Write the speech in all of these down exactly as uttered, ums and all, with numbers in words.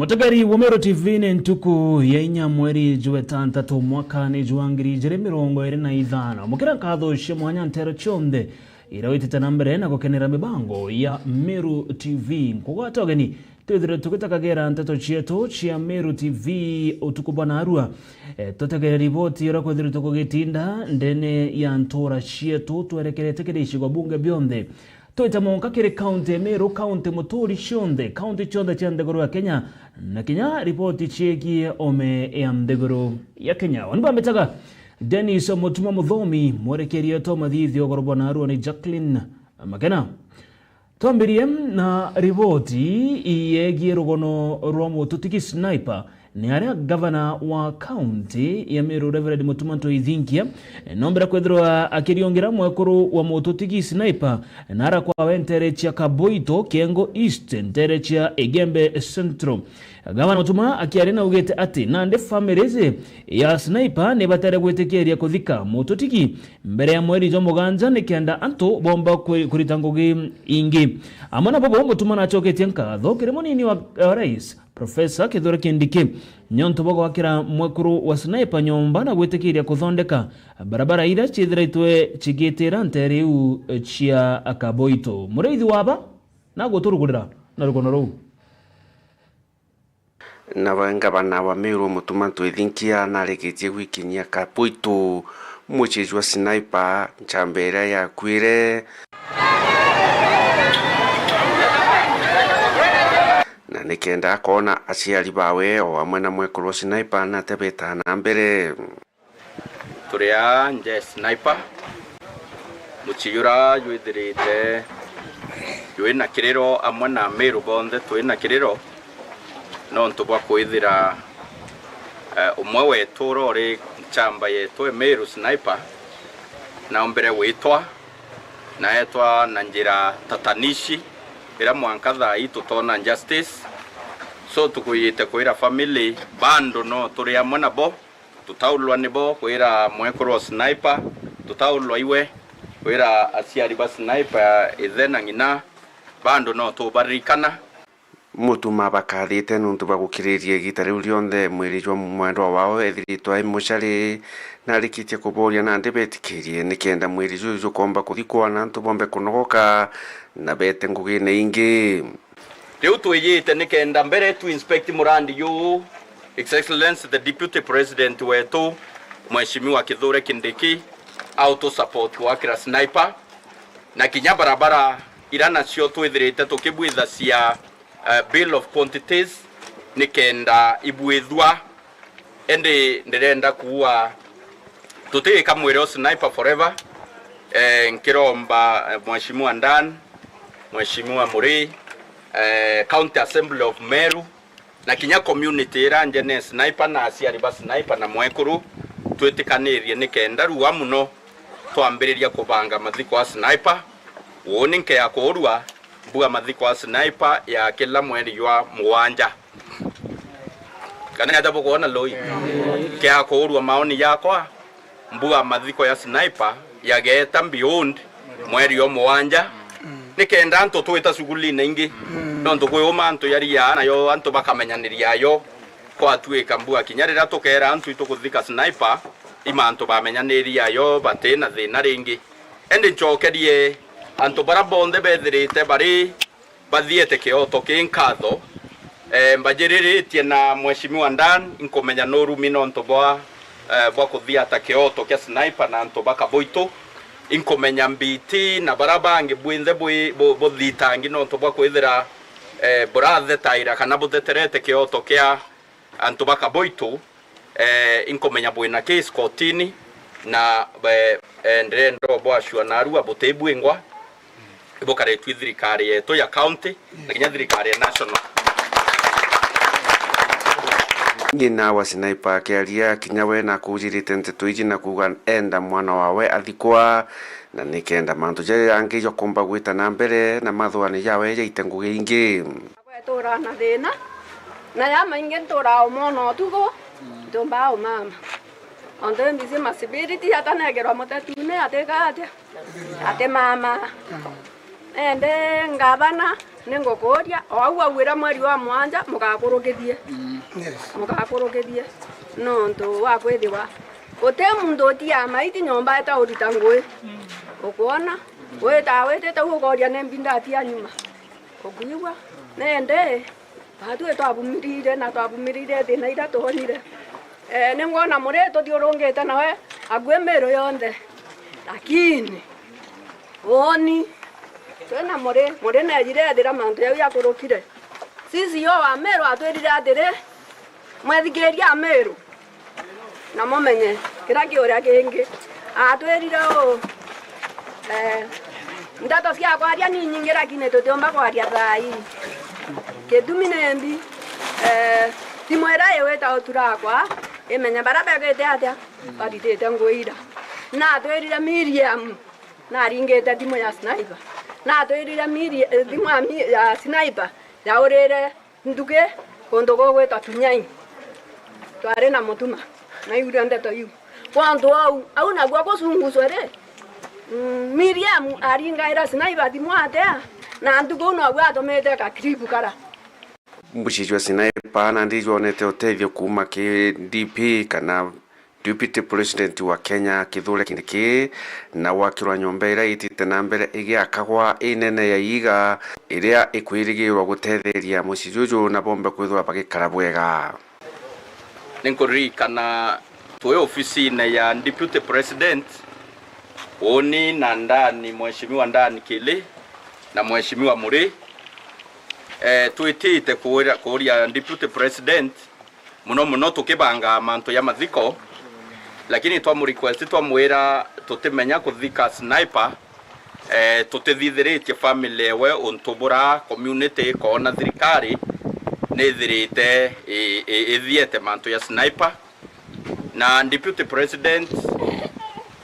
Mutegeri wa Meru T V, ni ntuku ya inya mweri jwa itantatu mwakani jwa ngiri ijiri mirongo iri na ithano. Mukira nkatho cia mwanya ntero cionthe iria witite na mbere na gukenera mibango ya Meru T V. Nkugwata ugeni twithire tugitakagira nteto cietu cia Meru T V utuku bwa narua. E, tutegere riboti uria kwithirite kugitinda ndene ya ntura cietu twerekerete kiri icigo bunge bionthe. Twite monka kiri kaunti ya Meru, kaunti muturi cionthe, kaunti cionthe cia nthiguru ya Kenya, na kinya riboti ciegie ome ya nthiguru ya Kenya. Uni bambitaga Dennis Mutuma Muthomi, mwerekeria to mathithio ugoro bwa narua ni Jacqueline Makena. Twambirie na riboti yegie rugono rwa mututiki Sniper, ni aria gavana wa kaunti ya Meru Reverend Mutuma Ntthu Ithinkia, nombera kwithirwa akiriungira mwekuru wa mututiki Sniper, na ara kwawe ntere cia Kaboito, Kiengo East, ntere cia Igembe Central. Gavana Mutuma akiaria naugite ati nandi families ya Sniper ni batere gwitikiria kuthika mututiki mbere ya mweri jwa muganja, nikenda antu bomba kwi-, kurita ngugi ingi. Amwe na bobo, Mutuma nacoketie nkatho kiri munini wa, wa rais, Professor Kithure Kindiki, niontu bwa gwakira mwekuru wa Sniper nyomba na gwitikiria kuthondeka barabara iria ciithiritwe cigitira ntere iu cia Kaboito. Muriithi waba naguturugurira na rugono ruu. Nawe ngavana wa Meru Mutuma Nthu Ithinkia narikitie gwikinyia Kaboito, mucii jwa Sniper, nchamba iria yakuire, na nikenda akoona aciari bawe o amwe na mwekuru wa Sniper na atia betaa na mbere. Turi aa nje Sniper, mucii jura jwithirite jwi na kiriro, amwe na Ameru bonthe twi na kiriro, nontu bwa kwithira, eh, umwe wetu uria uri nchamba yetu e Meru Sniper, naombire gwitwa, na eetwa na njira tatanishi, iria mwanka thaa ii tutoona justice. So, tukwijite kwira family, bado no turi amwe nabo, tutaulwa nibo, kwira mwekuru wa Sniper, tutaulwa iwe, kwira aciari ba Sniper, ithe na ng'ina, bado no tubaririkana. Mutuma bakathite nontu bwa gukiriria igita riu rionthe mwiri jwa mwendwa wao ethiritwe ai mucari, na arikitie kuboria nandi betikirie nikenda mwiri juju jukomba kuthikwa na antu bombe kunogoka na bete ngugine ingi. Riu twijite nikenda mbere tu inspect murandi juu, His Excellency the Deputy President wetu, Mheshimiwa Kithure Kindiki, autu support gwakira Sniper, na kinya barabara ira nacio twithirite tukibwithacia, eh, bill of quantities, nikenda ibwithua. Indi ndirenda kuua, tutiika mwiri o Sniper forever. Eh, nkiromba, eh, Mheshimiwa Dan, Mheshimiwa Muri, eh, County Assembly of Meru, na kinya community ira njene Sniper na aciari ba Sniper na mwekuru, twitikanirie nikenda rua muno twambiriria kubanga mathiko a Sniper. Uuni nkea kuurua, mbuga mathiko a Sniper ya kila mweri jwa mugwanja. Kana aja bukwona lui? Nkea kuurua, maoni jakwa, mbuga mathiko ya Sniper yageeta beyond mweri o mugwanja. Nikenda antu twita shughuli-ini ingi. Nontu kwi uma antu yariaa nayo, antu bakamenyaniria ayo. Kwatuika mbuga kinya riria tukeera antu itukuthika Sniper, i mantu bamenyaniria ayo, bati na thina ringi. Indi ncokerie antu baria bonthe bethirite bari bathiete kioto ki nkatho. Eh, mbajiriritie na Mheshimiwa Dan, inkumenya nurumi nontu bwa, eh, bwa kuthiata kioto kia Sniper na antu ba Kaboito. Inkumenya Mbiti na baria bangi bwinthe bwi-, bu-, buthitangi nontu bwa kwithira, eh, burathetaira kana butheterete kioto kia antu ba Kaboito. Eh, inkumenya bwina case kotini, na, eh, eh, ndirenda bwacua narua butibwingwa, ibukaritue thirikari yetu ya county na kinya thirikari ya national. Ng'ina wa Sniper akiaria kinya we nakujirite nteto iji na kuuga enda mwana wawe athikwa, na nikenda mantu jaria jangi jakumba gwita na mbere na mathuani jawe jaite ngugi ingi. Gwetura na thina, na ya maingi nturaa umwona utuku, ntiumbaa umama. Ontu imbisi masibiriti atanegerwa mutetune atika atia? Atimama. Ende ngavana, Ningukuuria, o au wauira mweri wa mwanja, mugakurukithie. Mm. Yes. Mugakurukithie. Nontu wa kwithiwa uti muntu utiaa maiti nyomba eta urita ngui. Ukwona? Witaa witite u ukoria nimbi ndatia nyuma. Ukwigua? Nindi, batwi twavumirire na twavumirire thina iria twonire. Eh, ningwona muri tuthiurungite nawe akui miru yonthe. Lakini, Uuni. Twina muri, muri neejire ethira mantu jau jakurukire. C C O wa Meru atwirire atiri, mwethikiirie Ameru, na mumenye kira kiuria kingi. Atwirire uu, eh, ndeto cia kwaria ni inyingi, lakini tutiumba kwaria thaa ii. Gitumi nimbi? Eh, thimu iria iwita uturakwa, imenye baria begwite atia, baritite ngui ira. Na atwirire Miriam, naringite thimu ya sniper. Natwirire miri, eh, thimu ya mi-, ya sniper yaurire nduki kuntu gugwitwa Tunyai. Twari na mutuma, naiguire ndeto iu. Kwantu au, au naguo gucunguswe ri, mm, Miriam aringaira sniper thimu atia, na nduki u naguo atumite ka clip kara. Mucii jwa sniper nandi jwonete utethio kuuma ki D P kana Deputy President wa Kenya Kithure Kindiki, na gwakirwa nyomba iria itite na mbere igiakagwa inene ya iiga iria ikwirigirwa gutetheria mucii juju na bombe kwithirwa bagikara bwega. Ninkuririkana twi ofisine ya Deputy President, uuni na Ndani, Mheshimiwa Ndani Kili na Mheshimiwa Muri, eh, twitite kuuria, kuuria Deputy President muno muno tukibangaa mantu ya mathiko, lakini twamurequest, twamwira tutimenya kuthika sniper, eh, tutithithiritie family ewe untu bura community ikoona thirikari nithirite i-, i-, ithiete mantu ya sniper. Na Deputy President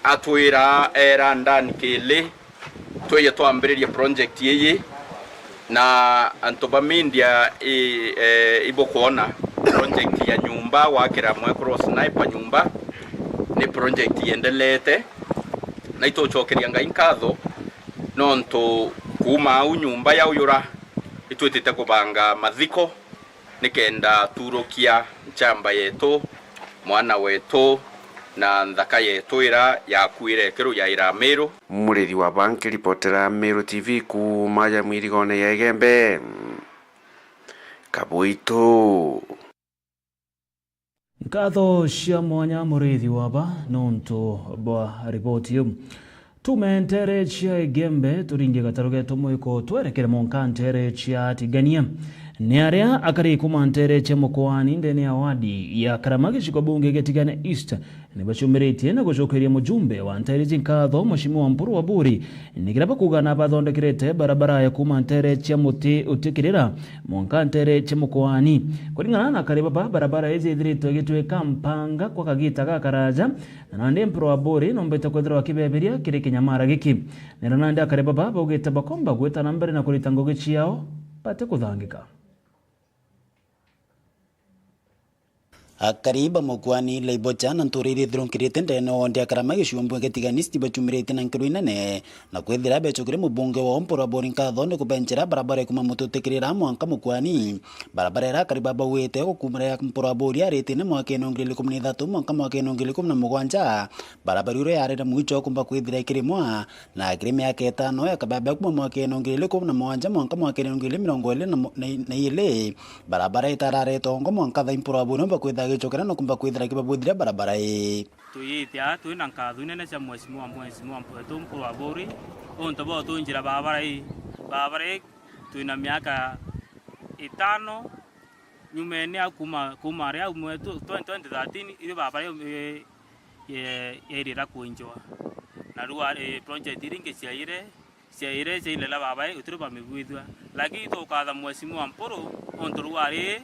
atwira, era Ndani Kili, twije twambiririe project iji, na antu ba media i, eh, ibukwona project ya nyumba, gwakira mwekuru wa sniper nyumba, ni project yendelete, na itucokeria Ngai nkatho nontu kuuma au nyumba yauyura, itwitite kubanga mathiko, nikenda turukia nchamba yetu, mwana wetu, na nthaka yetu ira yakuire ikirujaira Miru. Murithi wa Banki, ripotera Miru T V kuuma ja mwirigone ya Igembe, Kabuitu. Nkatho cia mwanya Murithi waba nontu bwa riboti iu. Tuume nteere cia Igembe, turingie gataru geetu mwiko, twerekere mwanka nteere cia Tigania. Ni aria akari kuuma nteere cia Mukoani ndene ya wadi ya Karama gicigo bunge gia Tigania East ni bacumiritie na gucokeria mujumbe wa nteere ici nkatho, Mheshimiwa Mpuru Waburi, ni kiria bakuuga na bathondekerete barabara ya kuuma nteere cia Muti Utikirira mwanka nteere cia Mukoani. Kuringana na akari baba, barabara iji ithiritwe igitwika mpanga kwa kagiita gakaraja, na nandi Mpuru Waburi nombite kwithirwa akibeberia kiri kinyamara giki. Nero nandi akari baba baugite bakomba gwita na mbere na kurita ngugi ciao batikuthangika. Akari ba Mukoani, Laibocha na ntuura iria ithirunkirite ndene o ndia Karama gicigo bunge gia Tigania East bacumiritie na nkiro inene na kwithira becokire mubunge wao Mpuru Waburi nkatho ni kubenchera barabara ya kuuma Muti Utikirira mwanka Mukoani. Barabara iria akari baba baugite gukumira ya Mpuru Waburi aritine mwakene wa ngiri igiri ikumi na ithatu mwanka mwakene wa ngiri igiri ikumi na mugwanja. Barabara iria yarire mwicho kumba kwithira ikirimwa, na kiri miaka itano ya kabebe kuma mwakene wa ngiri igiri ikumi na mugwanja mwanka mwakene wa ngiri igiri mirongo iri na mo-, na i-, na iri, barabara itarareta ongo mwanka thaa ii Mpuru Waburi nomba kwithira agicokera na kumba kwithira akibabuthire barabara ii. Tuyite aa twina nkatho inene cia Mheshimiwa, Mheshimiwa wetu Mpuru Waburi, untu bwa utunjira barabara ii. Barabara ii twina miaka itano nyumene au kuma, kuma aria au mwetu twenty, twenty thirteen, irio barabara ii, ii, ye-, yairira kwinjwa. Na riu ari project iria ingi ciaire, ciaire, ciairira baba, i, utiri bamigwithua. Lakini tukatha Mheshimiwa Mpuru, untu riu ari,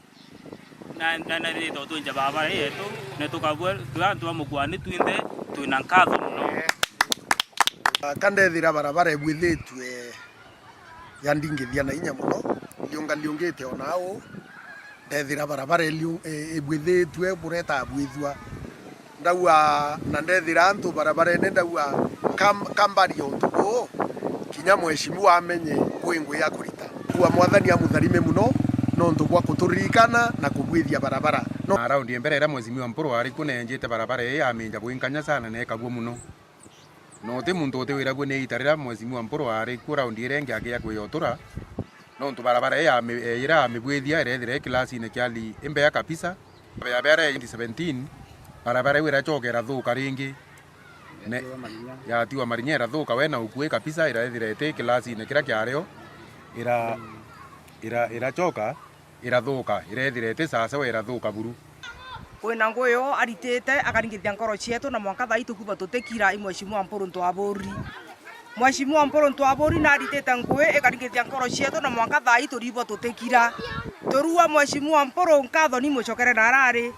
na, na, na, ni tutwinja baba yetu, na tukabua, twi antu ba Mukoani twinthe, twina nkatho mono. Ka ndethira barabara ibwithitue yandingithia na inya mono, ndiungaliungite o nau, ndethira barabara iliu-, i-, ibwithitue bureta bwithua. Ndauga, na ndethira antu barabarene, ndauga, kam-, kambaria untu buu, kinya mheshimiwa amenye kwi ngui ya kurita. Kwa Mwathani amutharime muno nontu bwa kuturirikana na kubwithia barabara. No. Na raundi ya mbere iria Mheshimiwa Mpuru ari kuo, neenjite barabara ii, aminja bwinkanya sana na ikagua muno. Na uti muntu utiwiragua ni ita riria Mheshimiwa Mpuru ari kuo, raundi iria ingi akia kwiyotura, nontu barabara ii ami-, iria amibwithia irethira i kilasine kia li-, imbea kabisa. Ya mbere twenty seventeen, barabara iu iracoka irathuka ringi. Ne-, yatiwa marinya irathuka we na ukui kabisa, iraethira iti kilasine kiria kiario, ira-, ira-, iracoka irathuka, iraethira iti sasawa, irathuka buru. Kwina ngugi yo aritite akaringithia nkoro cietu, na mwanka thaa ii tukuuga tutikira i Mheshimiwa Mpuru Ntwaburi. Mheshimiwa Mpuru Ntwaburi naritite ngugi ikaringithia nkoro cietu, na mwanka thaa ii turiigua tutikira. Turua Mheshimiwa Mpuru nkatho ni mucokere na arari.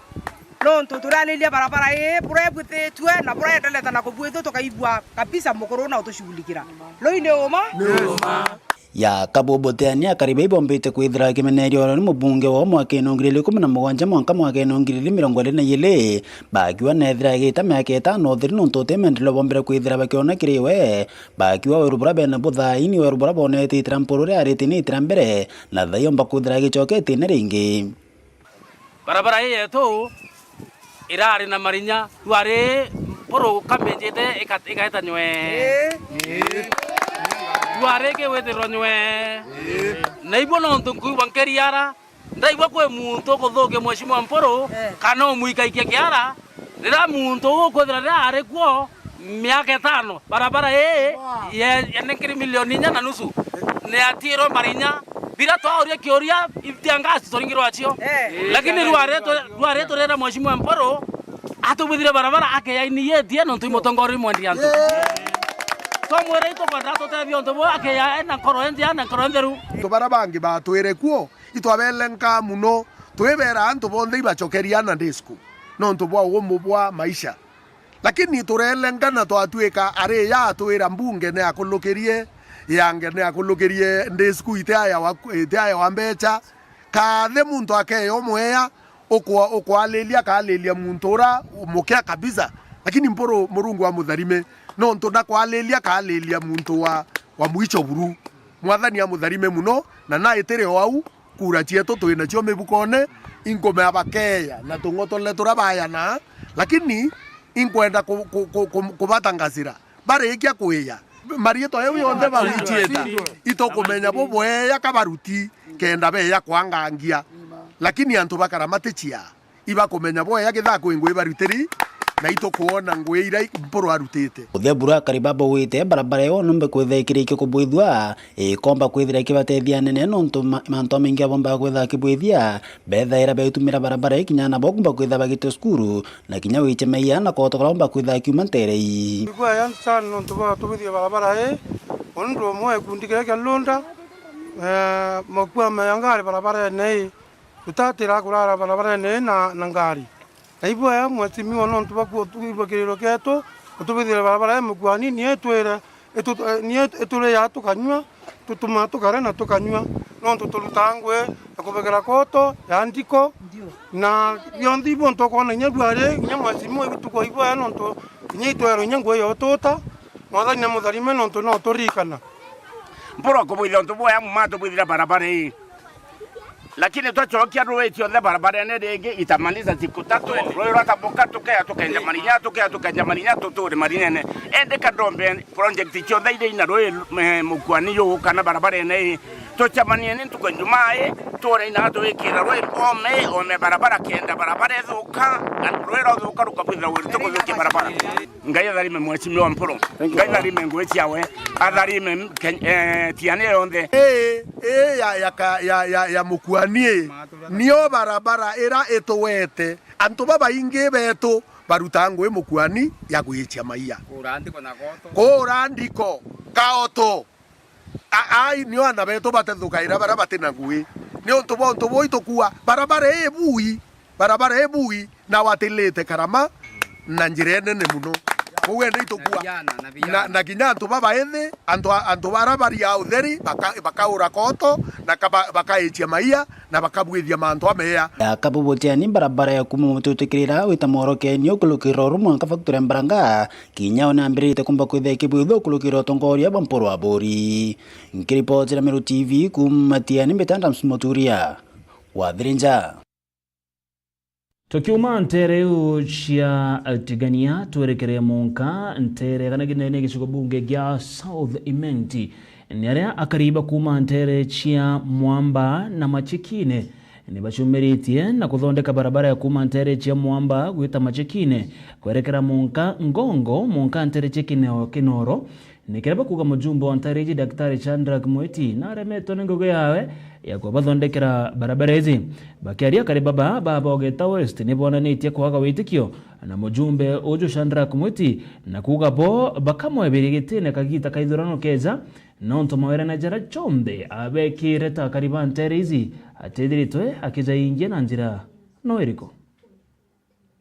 Nontu turariria barabara ii buria ibwithitue na buraendeleta na kubwithua, tukaigua kabisa mukuru na utushughulikira. Ruu ni uma? Ni uma. Ya Kabubu Teani akari bai bombite kwithira bakimeneria oro ni mubunge wao mwakene wa ngiri igiri ikumi na mugwanja mwanka mwakene wa ngiri igiri mirongo iri na iiri, bakiuga neethira agita miaka itano utheri nontu uti maendeleo bombire kwithira bakiona kiri we, bakiuga weru buria bena bu thaa ii ni weru buria bonete itira Mpuru riarite ni itira mbere, na thaa ii omba kwithira agicoketie ni ringi. Barabara ii yetu irari na marinya, rwari Mpuru kamenjite ika-, igaeta nywee. Ii. Rwari ikiwitirwa nywee. Ii. Na ibuo nontu nkuigua nkiriara, ndaigua kwi muntu ukuthukia Mheshimiwa Mpuru, eh, kana umwikaikia kiara, riria muntu ukwithira riria ari kuo, miaka itano, barabara ii ye-, yene ngiri milioni inya na nusu, ni atirwe marinya. Biria twauria kiuria, itiangasi turingirwa acio. Eh. Lakini rware tu-, rware turera Mheshimiwa Mpuru atubwithire barabara akeya iniyetie nontu i mutongoria mwendi antu. Twamwira itukwenda tutethia untu buu akeya ena nkoro enthia na nkoro entheru. Antu baria bangi batwire kuo, itwabelenka muno, twibera antu bonthe ibacokeria ana day school nontu bwa ugumu bwa maisha. Lakini tureelengana twatuika ari ya atwira mbunge ni akulukirie, yange ni akulukirie, ndi school itiayawa, itiayawa mbecha. Kaathe muntu akeya umweya, ukwa-, ukwalilia kaalilia muntu ura mukia kabisa. Lakini Mpuru Murungu amutharime, nontu ndakwalilia kaalilia muntu wa, wa mwicho buru. Mwathani amutharime muno, na naitire o au, kura cietu twi nacio mibukone, inkumea bakeya na tung'otole turia bayana, lakini inkwenda ku-, ku-, ku-, ku-, kubatangazira. Barikia kwiya, mariitwa jau jonthe bawichiita, itukumenya bubweya ka baruti, kenda beya kwangangia. Lakini antu bakara matichia. Ibakumenya bweya kithaa kwi ngui barutiri, na itukwona ngui iria Mpuru arutite. Uthia bura akari baba ugwite barabara iyo nombe kwithira ikirikia kubwithua, ikomba kwithira ikibatethia anene nontu ma-, mantu amaingi abombaga kwithira akibwithia, bethaira beutumira barabara ii kinya nabo kumba kwithira bagite cukuru, na kinya wiche maiya na koto kara umba kwithira akiuma nterei. Igwaya sana nontu bwa tubwithia barabara ii, undu umwe gikundi kiria kia Lunda, eh, makuame ya ngari barabarene ii. Tutatira kurara barabarene na, na ngari. Na ibwea mheshimiwa nontu bwa kutuigua kiriro kietu, utubithire barabara ya Mukuani, nie itwire, itu-, eh, nie ituriyaa tukanyua, tutuma tukare na tukanyua, nontu turutaa ngui ya kubegera koto ya ndiko, na bionthe ibu ntukwona inya bwari inya mheshimiwa ibitukwa ibwea nontu inya itwerwe inya ngui ya ututa, Mwathani na mutharime nontu no turirikana. Mpuru akubwithia untu bwea muma atubwithira barabara ii. Lakini twacokia rui cionthe barabarene ringi, itamaliza siku tatu. Rui rwatabuka, tukea tukenja marinya, tukea tukenja marinya, tuture marinyene. Indi ka ndombe project cionthe iria ina rui, eh, Mukuani juu kana barabarene ii, tucemanie ni ntuku ya Njumaa ii, ture ina twikira rui ome, ome barabara kenda barabara ithuka, na rui rwathuka rukabwithira wiri tukuthukia barabara. Ngai atharime mheshimiwa Mpuru. Thank you. Ngai atharime ngui ciawe. Atharime Ken-, eh, Tiania yonthe. Ii, ii ya, ya ka-, ya, ya, ya Mukuani ii, nio barabara ira ituwete antu babaingi betu baruta ngui Mukuani ya gwichia maiya. Kuura ndiko na goto. Kuura ndiko, kaoto. A-, ai, nio ana betu batethukaira baria bati na ngui. Niuntu bwa untu buu itukua barabara ii bui, barabara ii bui, na watilite karama na njira inene muno. Uge ndi itukua. Na vijana, na vijana. Na, na kinya antu babaithi, antu a-, antu bara bari a utheri, baka-, bakaura koto, na kaba-, bakaichia maia, na bakabwithia mantu ameya. Yakabu Butiani, barabara ya kuuma Mututwikirira gwita Mworokenio kurukira uru mwanka factory ya Mbaranga, kinya ona ambirite kumba kwithia ikibwithua kurukira utongoria bwa Mpuru Aburi. Nkiripotera Meru T V kuuma Matiani, mbita Adams Muturia wa Thirinja. Tukiuma nteere iu cia Tigania, twerekere munka nteere kana kinene gicigo bunge gia South Imenti, ni aria akari ba kuuma nteere cia Mwamba na Machikine ni bacumiritie na kuthondeka barabara ya kuuma nteere cia Mwamba gwita Machikine kwerekera munka Ngongo, munka nteere cia Kine-, Kinoro, ni kiria bakuuga mujumbe wa nteere iji, Daktari Shadrack Mwiti, naremetwe ni ngugi yawe ya kubathondekera barabara iji. Bakiaria akari baba ba Bogeta West ni bonanitie kwaga witikio na mujumbe uju Shadrack Mwiti, na kuuga bo bakamwebiria gitine kagiita ka ithurano keja, nontu mawirane jaria jonthe abekire ta akari ba nteere iji atithiritwe akijaingia na njira no iriku.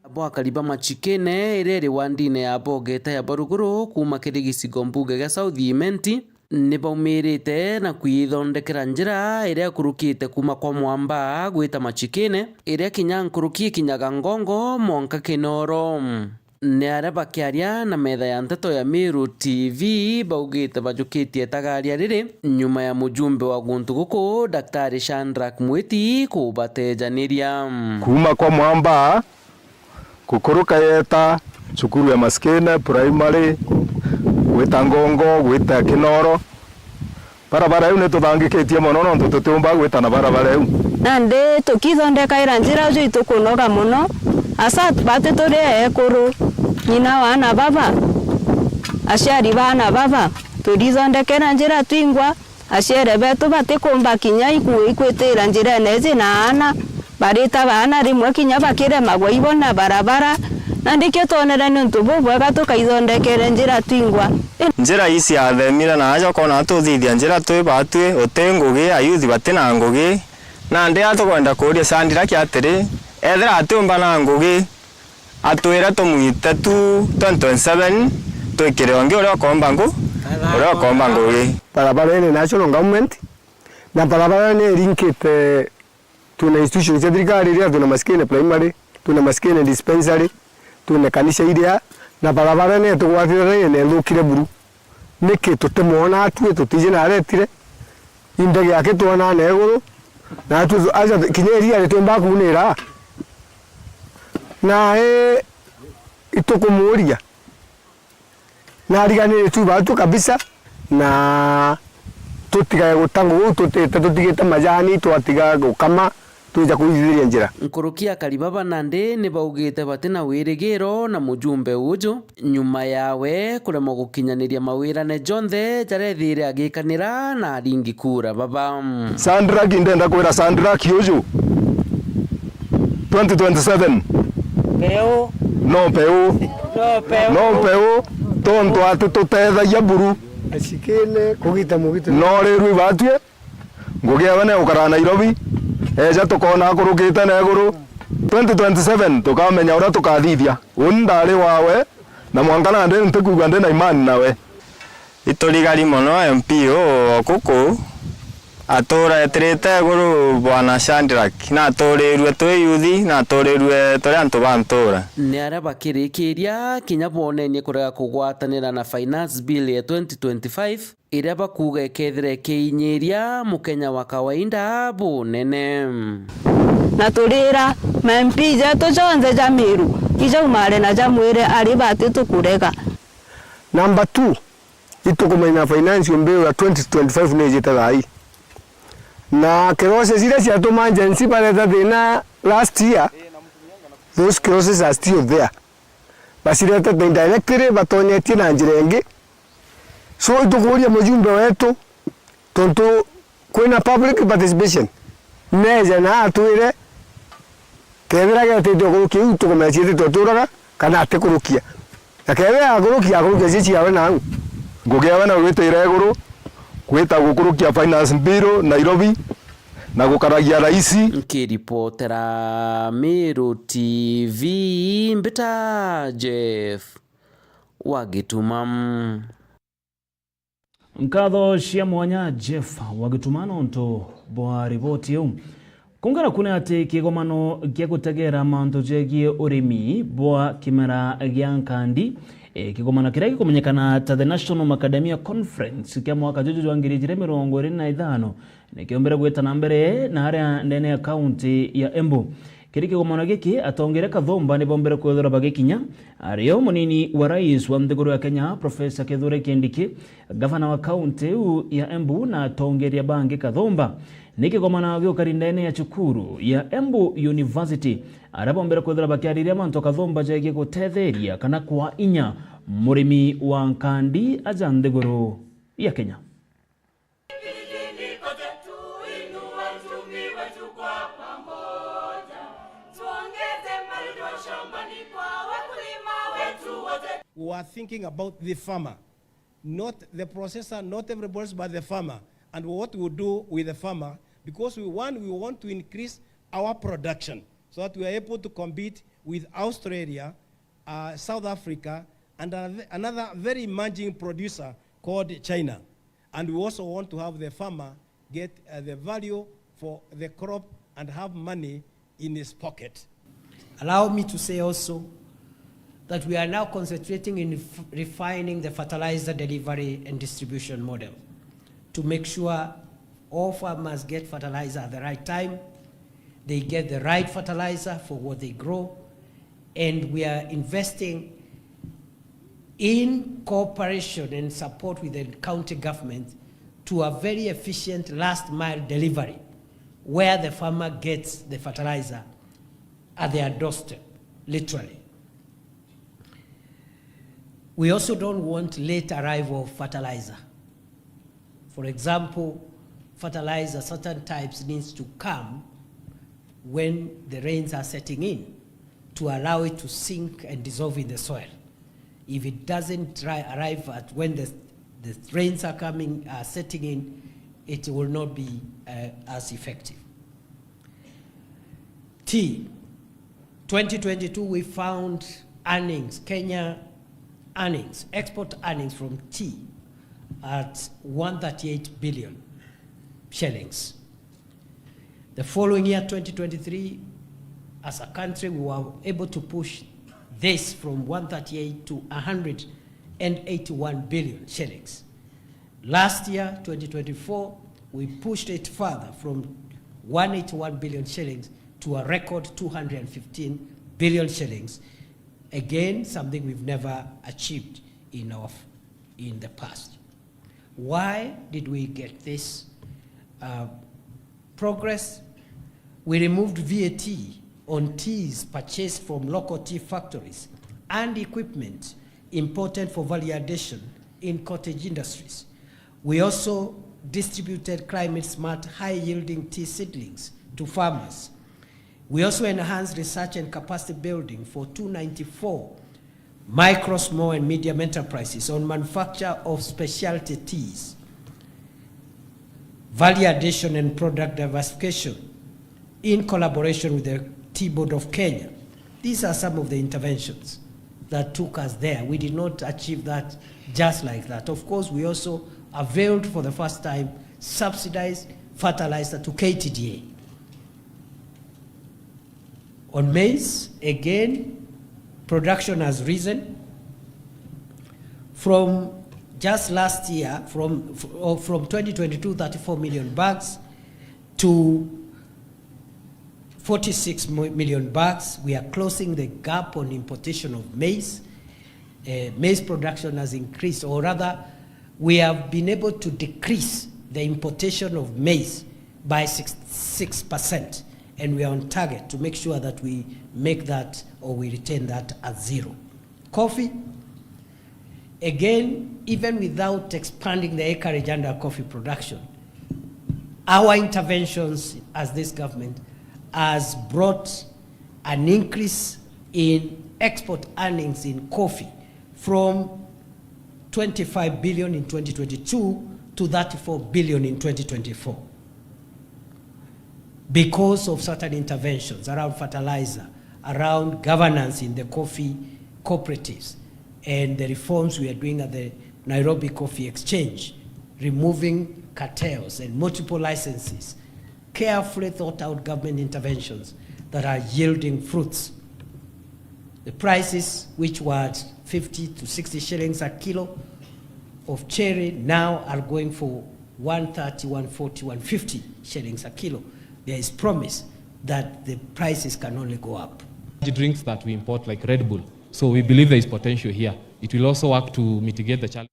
Abo akari ba Machikene, iria iri wandine ya Bogeta ya Baruguru, kuuma kiri gicigo mbunge gia South Imenti, ni baumirite na kwithondekera njira iria ikurukite kuuma kwa Mwamba gwita Machikene, iria kinya nkuruki ikinyaga Ngongo mwanka Kinoro. Ni aria bakiaria na metha ya nteto ya Meru T V, baugite bajukitie itagaria riri nyuma ya mujumbe wa guntu guku, Daktari Shadrack Mwiti, kubatejaniria. Kuuma kwa Mwamba, kukuruka yeta cukuru ya Masikine Primary, gwita Ngongo, gwita Kinoro. Barabara iu nituthangikitie mono nontu tutiumba gwita na barabara iu. Nandi tukithondekaira njira uju itukunoga mono, asa bati turi ekuru, ng'ina wa aana baba, aciari ba aana baba, turithondekera njira twingwa, aciari betu batikumba kinya iku-, ikwitira njirene iji na aana, barita baana rimwe kinya bakiremagwa ibona barabara, na ndikio twonere ni untu bubwega tukaithondekere njira twingwa. Njira ii ciathemire na aja ukona tuthithia njira twi batwi, uti ngugi, ayuthi bati na ngugi. Nandi a tukwenda kuuria Shadrack atiri, ethira atiumba na ngugi, atwire tumwite tu twenty twenty-seven, twikire ungi uria ukomba ngu-, uria ukomba ngugi. Barabara ii ni national government, na barabara ni irinkite, twina institutions cia thirikari iria, twina Masikine Primary, twina Masikine Dispensary, twina kanisa iria, na barabara ni itugwatire na ithukire buru. Niki tutimwona atue, tutiji na aretire? Indege yake twonaa na iguru, na atue tu-, aja kinya iria ritiumba kuunira. Na i-, itukumuuria. Na ariganire tu batu kabisa, na tutigae guta ngugi, tutite tutigite majani, twatiga gukama, twija kuithithiria njira. Nkuruki akari baba nandi ni baugite bati na wirigiro na mujumbe uju, nyuma yawe kuremwa gukinyaniria mawirane jonthe jaria ethire agikanira na aringi kura baba. Shadrack, ndenda kwira Shadrack uju, twenty twenty-seven. Peu. No peu. No peu. No peu. Tontu ati tutethagia buru. Ashikine kugita mugito. No riu ibatue, ngugi ewe ni gukara Nairobi. Eja tukona akurukite na iguru. Twenty twenty-seven tukamenya uria tukathithia. Uni ndari wawe, na mwanka nandi ntikwigua ndi na imani nawe. Iturigari mono M P uu wa kuku, atura etirite iguru Bwana Shadrack, naturirue twi yuthi, naturirue turi antu ba ntura. Ni aria bakirikiria kinya bonenie kurega kugwatanira na Finance Bill ya twenty twenty-five, iria bakuuga ikethira ikiinyiria mukenya wa kawaida bunene. Na turira ma M P jetu jonthe ja Meru, ijaumare na jamwire ari bati tukurega. Number two, itukumenya financial bill ya twenty twenty-five ni ijite thaa ii. Na clauses iria ciatuma Gen Z bareta thina last year, those clauses are still there. Baciretete indirectly, batonyetie na njira ingi. So, itukuuria mujumbe wetu, tontu kwina public participation, neeje na atwire kethira getite ukurukia iu tukumenya ciitite uturaga kana atikurukia. Na kethira akurukia, akurukia cie ciawe nau. Ngugi ewe na gwitira iguru, gwita gukurukia finance bill Nairobi, na gukaragia raisi. Nkiripotera Meru T V, mbita Jeff wa Gituma. Nkatho cia mwanya Jeff wa Gituma nontu bwa riboti iu. Kungana kune ati kigomano gia gutegera mantu jegie urimi bwa kimera gia nkandi, e, kigomano kiria gikumenyekana ta the National Macadamia Conference kia mwaka juju jwa ngiri ijiri mirongo iri na ithano, nikiombere gwita na mbere na aria ndene ya kaunti ya Embu. Kiri kigomano giki, atongeria kathumba nibombere kwithirwa bagikinya, ario munini wa rais wa nthiguru ya Kenya, Professor Kithure Kindiki, gavana wa kaunti iu ya Embu na atongeria bangi kathumba. Ni kigomano giukari ndene ya cukuru ya Embu University, aria bombere kwithirwa bakiariria mantu kathumba jegie gutetheria kana kwa inya murimi wa nkandi aja nthiguru ya Kenya. Vijijini kote tuinue uchumi wetu kwa pamoja. Tuongeze marudio shambani kwa wakulima wetu wote. We are thinking about the farmer, not the processor, not everybody else but the farmer. And what we do with the farmer, because we, one, we want to increase our production so that we are able to compete with Australia, uh, South Africa, and another, another very emerging producer called China. And we also want to have the farmer get, uh, the value for the crop and have money in his pocket. Allow me to say also that we are now concentrating in f-, refining the fertilizer delivery and distribution model to make sure all farmers get fertilizer at the right time, they get the right fertilizer for what they grow, and we are investing in cooperation and support with the county government to a very efficient last mile delivery where the farmer gets the fertilizer at their doorstep, literally. We also don't want late arrival of fertilizer. For example, fertilizer, certain types, needs to come when the rains are setting in to allow it to sink and dissolve in the soil. If it doesn't ri-, arrive at when the, the rains are coming, are setting in, it will not be, uh, as effective. Tea. Twenty twenty-two, we found earnings, Kenya earnings, export earnings from tea at one thirty-eight billion shillings. The following year, twenty twenty-three, as a country, we were able to push this from one thirty-eight to a hundred and eighty-one billion shillings. Last year, twenty twenty-four, we pushed it further from one eighty-one billion shillings to a record two hundred fifteen billion shillings. Again, something we've never achieved in our f-, in the past. Why did we get this, uh, progress? We removed V A T on teas purchased from local tea factories and equipment imported for value addition in cottage industries. We also distributed climate-smart, high-yielding tea seedlings to farmers. We also enhanced research and capacity building for two ninety-four micro, small and medium enterprises on manufacture of specialty teas, value addition and product diversification in collaboration with the Tea Board of Kenya. These are some of the interventions that took us there. We did not achieve that just like that. Of course, we also availed for the first time subsidized fertilizer to K T D A. On maize, again, production has risen from just last year, from, f-, or from twenty twenty-two, thirty-four million bags to forty-six mo-, million bags. We are closing the gap on importation of maize. Eh, maize production has increased, or rather, we have been able to decrease the importation of maize by six, six percent, and we are on target to make sure that we make that or we retain that at zero. Coffee, again, even without expanding the acreage under coffee production, our interventions as this government has brought an increase in export earnings in coffee from twenty-five billion in twenty twenty-two to thirty-four billion in twenty twenty-four because of certain interventions around fertilizer, around governance in the coffee cooperatives, and the reforms we are doing at the Nairobi Coffee Exchange, removing cartels and multiple licenses, carefully thought out government interventions that are yielding fruits. The prices, which were at fifty to sixty shillings a kilo of cherry, now are going for one thirty, one forty, one fifty shillings a kilo. There is promise that the prices can only go up. Drinks that we import, like Red Bull. So we believe there is potential here. It will also work to mitigate the challenge.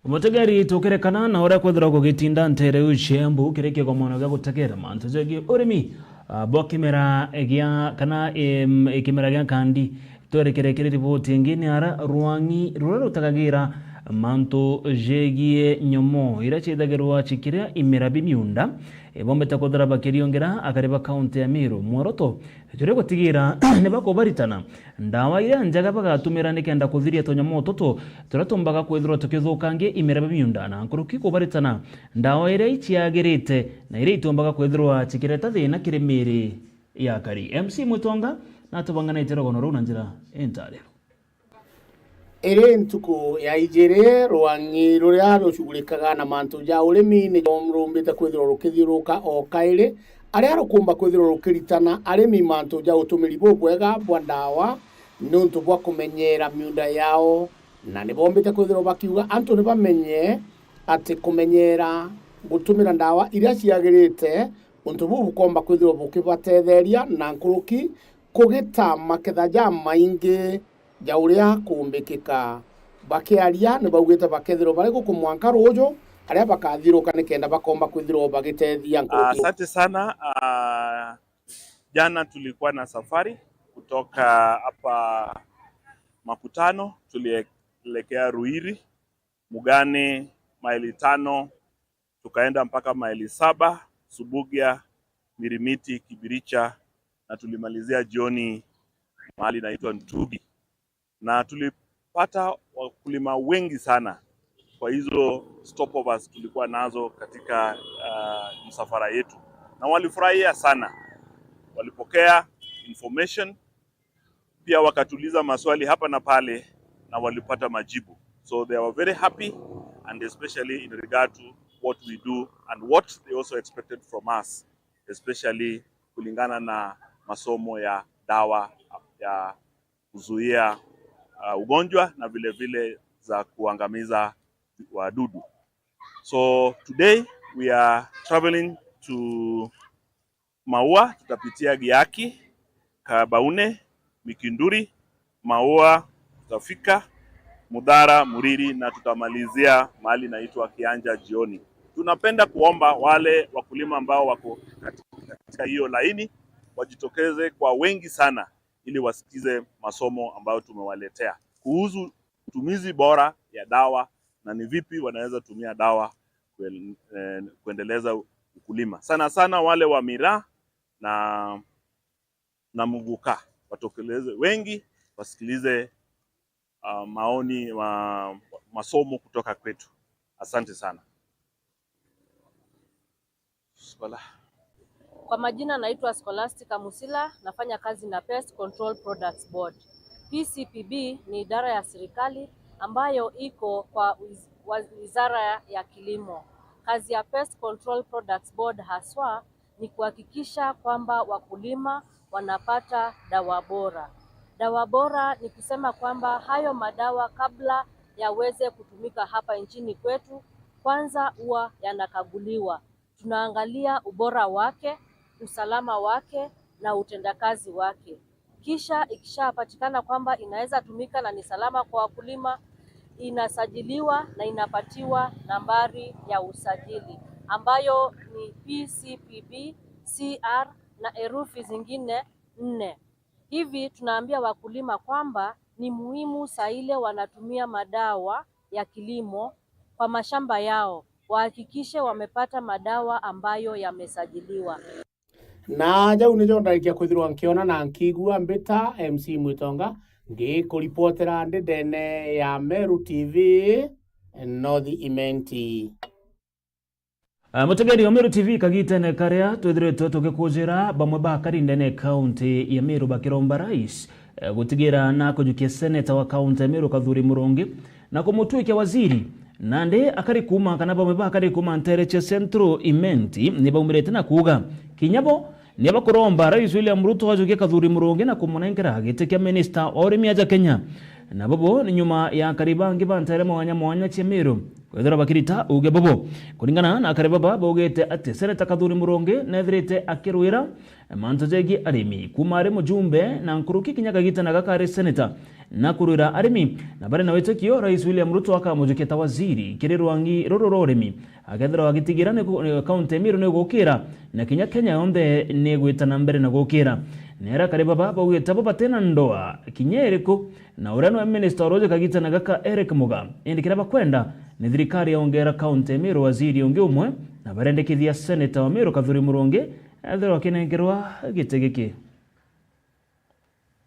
Mutegeri, tukirekana na uria kwithirwa gugitinda ntere u cia Embu kiri kigomono gia gutegera mantu jegii urimi, ah, bwa kimera gia, kana, em, kimera gia kandi. Twerekere kiri riboti ingi, ni ara rwang'i ruria rutagagira mantu jegii nyomo iria ciithagirwa cikiria imera bi miunda, ibombete kwithirwa bakiriongera akari ba kaunti ya Meru mworoto juri gutigira ni bakubaritana ndawa iria njega bagatumira nikenda kuthiria tunyamu tutu turia tumbaga kwithirwa tukithukangia imera bi miunda, na nkuruki kubaritana ndawa iria iciagirite na iria itumbaga kwithirwa cikireta thina kiri miri ya akari. M C Mwitonga natubang'anite rugono ruu na njira intariro. Iri ntuku ya ijiri, rwang'i ruria rucugurikaga na mantu ja urimi ni rumbite kwithirwa rukithiuruka o kairi, aria rukumba kwithirwa rukiritana arimi mantu ja utumiri bubwega bwa ndawa niuntu bwa kumenyeera miunda yao, na ni bombite kwithirwa bakiuga antu ni bamenye ati kumenyeera gutumira ndawa iria ciagirite, untu buu bukomba kwithirwa bukibatetheria na nkuruki kugita maketha jamaingi ja uria kuumbikika. Bakiaria ni baugite bakethirwa bari guku mwanka ruuju, aria bakathiuruka nikenda bakomba kwithirwa bagitethia nkuruki. Asante sana. Ah, jana tulikuwa na safari kutoka hapa Makutano, tulielekea Ruiri, Mugane, maili tano, tukaenda mpaka maili saba, Subugia, Mirimiti, Kibiricha, na tulimalizia jioni mahali inaitwa Ntugi. Na tulipata wakulima wengi sana kwa hizo stopovers tulikuwa nazo katika, ah, msafara yetu, na walifurahia sana, walipokea information, pia wakatuuliza maswali hapa na pale na walipata majibu. So they were very happy, and especially in regard to what we do and what they also expected from us, especially kulingana na masomo ya dawa ya kuzuia, uh, ugonjwa na vile vile za kuangamiza wadudu. So today we are traveling to Maua, tutapitia Giaki, Kabaune, Mikinduri, Maua, tutafika Mudhara, Muriri, na tutamalizia mahali inaitwa Kianja jioni. Tunapenda kuomba wale wakulima ambao wako katika hiyo laini wajitokeze kwa wengi sana ili wasikize masomo ambayo tumewaletea kuhusu utumizi bora ya dawa na ni vipi wanaweza tumia dawa kuen-, eh, kuendeleza ukulima. Sana sana wale wa miraa na, na muguka, watokeleze wengi, wasikilize, ah, maoni ma, masomo kutoka kwetu. Asante sana. Schola-. Kwa majina naitwa Scholastica Musila, nafanya kazi na Pest Control Products Board. P C P B ni idara ya serikali ambayo iko kwa wiz-, wa-, wizara ya kilimo. Kazi ya Pest Control Products Board haswa ni kuhakikisha kwamba wakulima wanapata dawa bora. Dawa bora ni kusema kwamba hayo madawa kabla yaweze kutumika hapa nchini kwetu, kwanza huwa yanakaguliwa. Tunaangalia ubora wake, usalama wake na utendakazi wake. Kisha ikishapatikana kwamba inaweza tumika na ni salama kwa wakulima, inasajiliwa na inapatiwa nambari ya usajili ambayo ni P C P B, C R na herufi zingine nne. Hivi tunaambia wakulima kwamba ni muhimu saa ile wanatumia madawa ya kilimo kwa mashamba yao, wahakikishe wamepata madawa ambayo yamesajiliwa. Na jau nijo ndarikia kwithirwa nkiona na nkigua mbita M C Mwitonga, ngikuripotera ndi ndene ya Meru T V, North Imenti. Ah, mutegeri wa Meru T V, kagitene karia twithiritwe tugikujira bamwe ba akari ndene kaunti ya Meru bakiromba rais eh, gutigira na kujukia seneta wa kaunti ya Meru Kathuri Murungi na kumutwikia waziri. Nandi akari kuuma kana bamwe ba akari kuuma nteere cia Central Imenti ni baumirite na kuuga kinya bo ni bakuromba Rais William Ruto ajukie Kathuri Murungi na kumunenkera giti kia minista wa urimi aja Kenya. Na bobo ni nyuma ya akari bangi ba nteere mwanya mwanya cia Meru kwithirwa bakirita uuge bobo. Kuringana na akari baba, baugite ati seneta Kathuri Murungi nethirite akirwira mantu jegii arimi, kuuma ari mujumbe na nkuruki kinya kagita na gaka ari seneta, na kurwira arimi, na bari na witikio Rais William Ruto akamujukia ta waziri kiri rwangi ruru rwa urimi, akethirwa agitigira ni ku-, ni kaunti ya Meru ni gukira, na kinya Kenya yonthe ni igwita na mbere na gukira. Nera akari baba baugite bo batina ndoa kinya iriku na uria niwe minista uroje kagita na gaka Eric Muga, indi kiria bakwenda ni thirikari yaongera kaunti ya Meru waziri ungi umwe, na barendekithia seneta wa Meru Kathuri Murungi ethirwa akinenkerwa giti giki.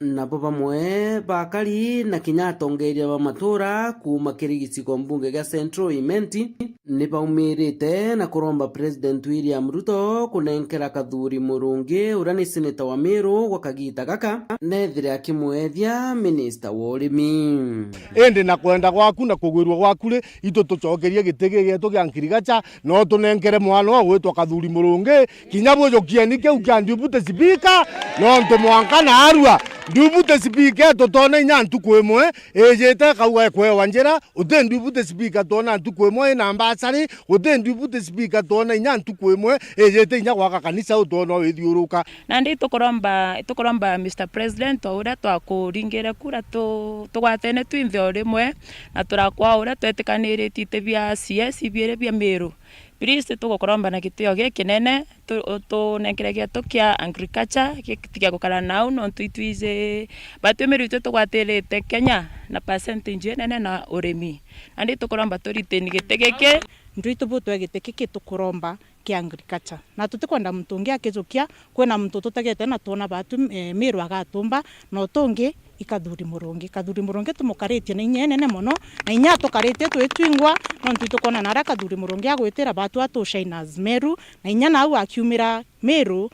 Nabo bamwe bakari na kinya atongeria ba matura kuuma kiri gicigo mbunge gia Central Imenti ni baumirite na kuromba President William Ruto kunenkera Kathuri Murungi, uria ni seneta wa Meru gwa kagita gaka, nethire akimwethia minista wa urimi. Indi na kwenda gwaku na kugwirua gwaku ri, itu tucokerie giti gigi gietu gia ngirigacha, no tunenkere mwana ugwitwa Kathuri Murungi, kinya bujukieni kiu kia deputy speaker, nontu mwanka naarua deputy speaker tutona inya ntuku imwe ijite kauga ekwewa njira, uti deputy speaker twona ntuku imwe ina mbasari, uti deputy speaker twona inya ntuku imwe ijite inya gwaka kanisa utwona withiuruka. Nandi itukuromba, itukuromba Mister President, o uria twakuringire kura tu-, tugwatene twinthe o rimwe, na turakwa o uria twetikaniritie iti bia C S ibiiri bia Meru. Please, tugukuromba na gitio gikinene, tu-, utunenkere gietu kia agriculture, gi-, tiga gukara nau, nontu itwiji batwi Meru itwi tugwatirite Kenya na percentage inene na urimi. Nandi tukuromba turitini giti giki. Ndwitu butwe giti giki tukuromba kia agriculture. Na tutikwenda muntu ungi akijukia, kwina muntu tutegete na twona batu, eh, Meru agatumba, na utungi i Kathuri Murungi. Kathuri Murungi tumukaritie na inya inene mono, na inya atukaritie twitwingwa, nontu itukwona na aria Kathuri Murungi agwitira batu atu shiners Meru, na inya nau akiumira Meru,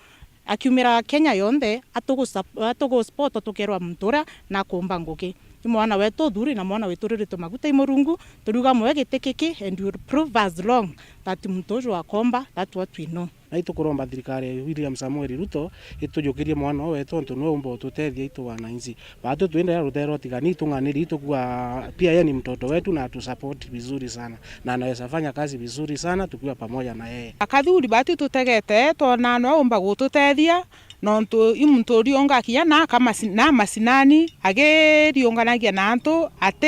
akiumira Kenya yonthe, atugu sup-, atugu support tukerwa muntu uria nakumba ngugi. I mwana wetu uthuri na mwana witu uriritwe maguta i Murungu, turiuga mwe giti giki and you will prove us wrong that muntu uju akomba, that what we know. Na itukuromba thirikari ya William Samoei Ruto itujukirie mwana uyu wetu, ontu niwe umba ututethia itu wananchi. Batu twinda ya rutere utigani, itung'aniri, itukua pia yeye ni mtoto wetu na atusupport vizuri sana. Na anaweza fanya kazi vizuri sana tukiwa pamoja na yeye. Akathuri batu tutegete, twona niwe umba gututethia, nontu i muntu uriunga kinya na akamasi-, na masinani, agiriunganagia na antu, ati,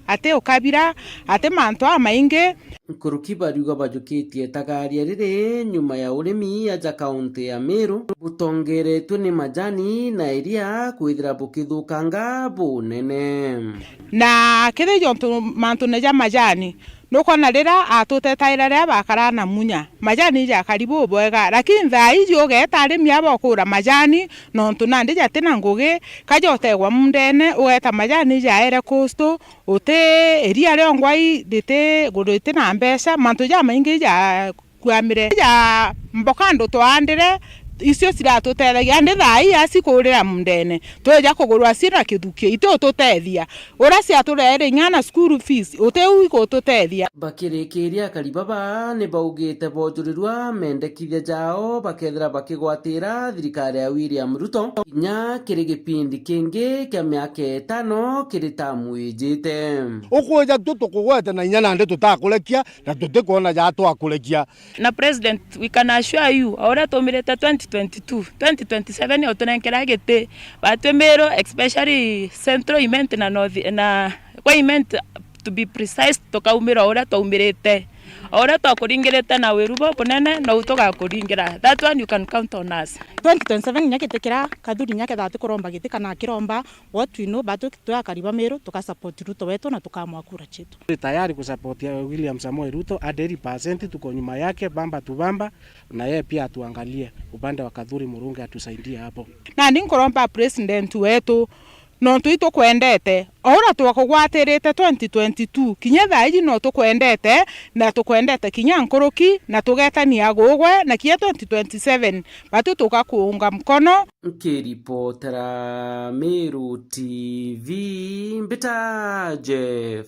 ati ukabira, ati mantu amaingi. Nkuruki bariuga bajukitie itagaria riri nyuma ya urimi aja kaunti ya Meru, butongeretwe ni majani na iria kwithira bukithukanga bunene. Na kethira jontu mantune ja majani, nukwona riria atutetaira riria bakara na munya, majani jakari bubwega, lakini thaa iji ugeeta arimi aba ukura majani, nontu nandi jatina ngugi, kajotegwa mundene, ugeeta majani jaere kustu, uti iria riongwa i riti, riti na mbeca, mantu jamaingi ja kuamire ja mboka andu twaandire, icio ciratutethagia, andi thaa ii aci kurira mundene, tweja kugurwa cina kithuki, iti ututethia. Uria ciatureere inya na school fees, uti u igututethia. Bakirikiria akari baba ni baugite bojurirwa mendekithia jao bakethira bakigwatira thirikari ya William Ruto kinya kiri gipindi kingi kia miaka itano kiri tamu ijite. Ukwija tu tukugwete na inya nandi tutakurekia, na tutikwona ja twakurekia. Na President, we can assure you, o uria twaumirite twenty twenty-two, twenty twenty-seven utunenkera giti, batwi Meru, especially Central Imenti na North, na kwa Imenti, to be precise, tukaumira o uria twaumirite. O uria twakuringirite na wiru bubunene, nou tugakuringira. That one you can count on us. Twenty twenty-seven inya giti kira Kathuri inya kethaa atikuromba giti kana akiromba, what we know, but twi akari ba Meru, tukasupport Ruto wetu na tukamwa kura cietu. Tayari kusupport William Samoei Ruto, hundred percent tuko nyuma yake, bamba tu bamba, na yeye pia atuangalie upande wa Kathuri Murungi, atusaidie hapo. Nandi nkuromba president wetu, Nontu itukwendete, o uria twakugwatirite twenty twenty-two, kinya thaa iji no tukwendete, na tukwendete kinya nkuruki, na tugetania gugwe, na kinya twenty twenty-seven, batu tugakuunga mkono. Nkiripotera Meru T V, mbita Jeff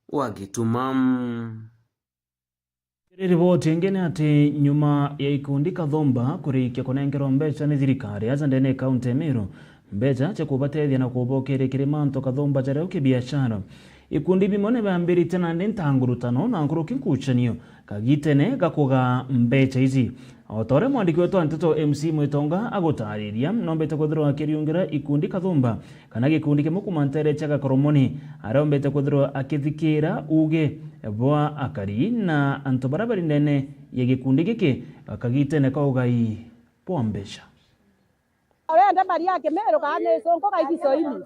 wa Gituma. Kiri riboti ingi ni ati nyuma ya ikundi kathumba kurikia kunenkerwa mbeca ni thirikari aja ndene ya kaunti ya Meru, mbeca cia kubatethia na kubokeria kiri mantu kathumba jaria u kibiashara, ikundi bimwe ni biambiritie nandi ntangurutano na nkuruki nkucanio kagitene ga kugaa mbeca iji. O ta uria mwandiki wetu wa nteto M C Mwitonga agutariria, nombete kwithirwa akiriungira ikundi kathumba kana gikundi kimwe kuuma nteere cia Gakoromoni, aria ombete kwithirwa akithikira uuge bwa akari na antu baria bari ndene ya gikundi giki kagitene ka ugai bwa mbeca. Urenda mari ya Kimeru kana ni icunku ga Igiswahili?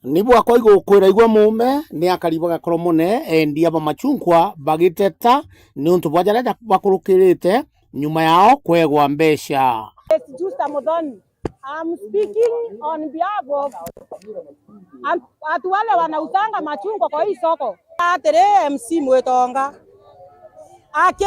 Ni bwakwa igukwira igua muume ni akari ba Gakoromone, endia ba machunkwa bagiteta niuntu bwa jaria ja-, bakurukirite nyuma yao kwegwa mbeca. It's Justa Muthoni. I'm speaking on behalf of an-, watu wale wanauzanga machungwa kwa hii soko. Atiri M C Mwitonga. Aki,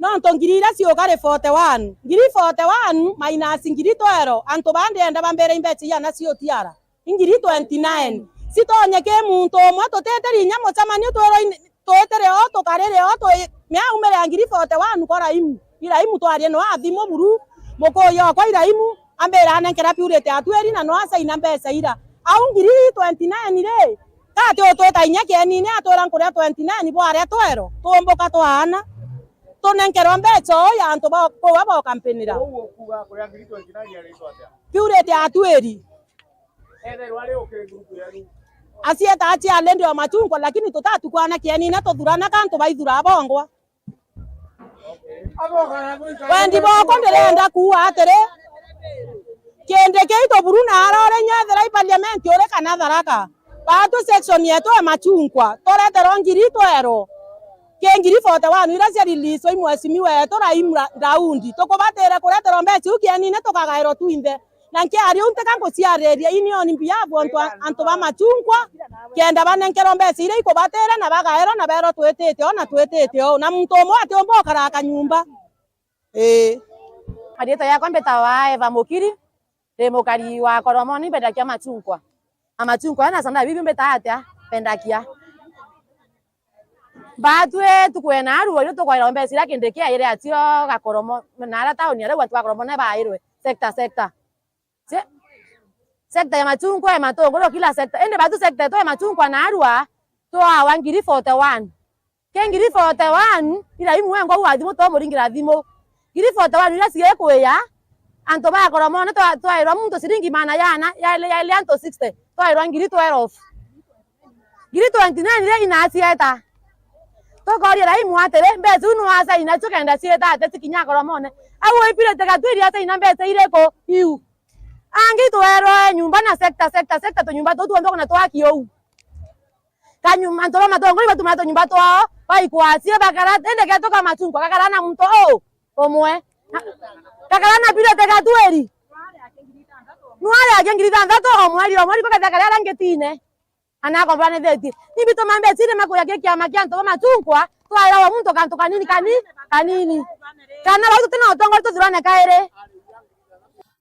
nontu ngiri iria ciuka ri forty one. Ngiri forty one minus ngiri twero, antu bandienda bambire imbeca iana ciutiara. Ingiri twenty nine. Citonye ki muntu umwe, tutitiri inya mucemanio, twirwa in-, twitire o, tukarire o, twi-, mea aumire ya ngiri forty one kwa Raimu. I Raimu twarie no athimu buru, mukuyu okwa i Raimu, ambira anenkera purity ya twiri na no acaina mbeca ira. Au ngiri twenty nine ri, kati utwita inya kienine atwira nkuria twenty nine bwaria twero, tumbuka twaana. Tunenkerwa mbeca o ya antu ba, kuwa bokampinira. Purity ya twiri. Acieta aciale ndio machungwa, lakini tutatukwana kienine tuthurana kantu baithura bongwa. Wendi bwakwa ndirenda kuuga atiri, kindi kiu tuburu na arore nyethira i parliament uri kana Tharaka. Batu section yetu ya machungwa, tureterwa ngiri twero. Ki ngiri forty one iria cia release i mheshimiwa wetu Raim Ra-, Daudi. Tukubatire kureterwa mbeca iu kienine tukagairwa twinthe. Na nkiaria uu ntika nguciariria, ini on behalf antu a, antu ba machungwa, kenda banenkerwa mbeca iria ikubatira na bagaerwa na berwa twitite o na twitite o. Na muntu umwe atiumba ukara kanyumba. Ii. Riitwa riakwa mbitawa Eva Mukiri, ndi mukari wa Koromoni, mbendagia machungwa. Na machungwa na sana bibi mbita atia? Mbendagia. Batwi tukwena arua, irio tukwairwa mbeca iria kindi kiaire atio Gakoromo, na ara tauni aria antu Gakoromo na bairwe, sector, sector. Se-, sector ya machungwa, ya matunguru, kila sector. Indi batu sector yetu ya machungwa na arua, twawa ngiri forty one. Ke ngiri forty one, ira imwe ngwa wa thimu twamuringira thimu. Ngiri forty one iria cigekwia, antu ba Koromone twa-, twairwa muntu ciringi maana yana, yaile, yaile antu sixty, twairwa ngiri twelve. Ngiri twenty nine iria inacieta. Tukoria Raimu atiri, mbeca iu nwacaina cio kenda cieta ati cikinya Koromone? Au ipirite gatu iria acaina mbeca iriku iu? Angi twerwe nyumba na sector, sector, sector, tunyumba tuu tuonthwa na twaki uu. Kanyumba, antu ba matongori batumira tunyumba twao, baikwacie bakara, indi getu ka machungwa gakara na muntu uu umwe. Na, gakara na pirite gatu iri. Nwari ake ngiri ithanthatu o mweri, o mweri, gukethia karia arangitine. Ana akomboranithitie. Ni bituma mbeca iria makuya ki kiama kia antu ba machungwa, twaira o muntu kantu kanini, kani-, kanini. Kana bau tutina utongori tuthurane kairi.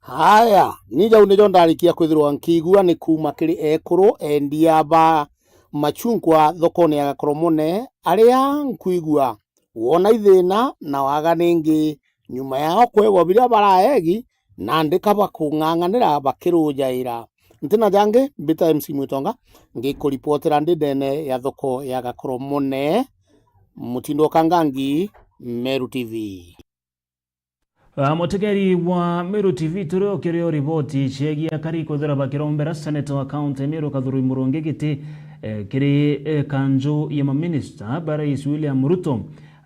Haya, ni jau nijo ndarikia kwithirwa nkiigua ni kuuma kiri ekuru endia ba machungwa thokone ya Gakoromone, aria nkwigua wona i thina na waga ningi nyuma yao kwegwa biria baraegi, nandi ka bakung'ang'anira bakirujaira. Ntina jangi, mbita M C Mwitonga, ngikuripotera ndi ndene ya thoko ya Gakoromone, Mutindo Kangangi, Meru T V. Ah, mutegeri wa Meru T V, turi o kirio riboti ciegie akari kwithira bakirombera seneta wa kaunti ya Meru Kathuri Murungi giti, eh, kiri, eh, kanju ya maminista ba Rais William Ruto.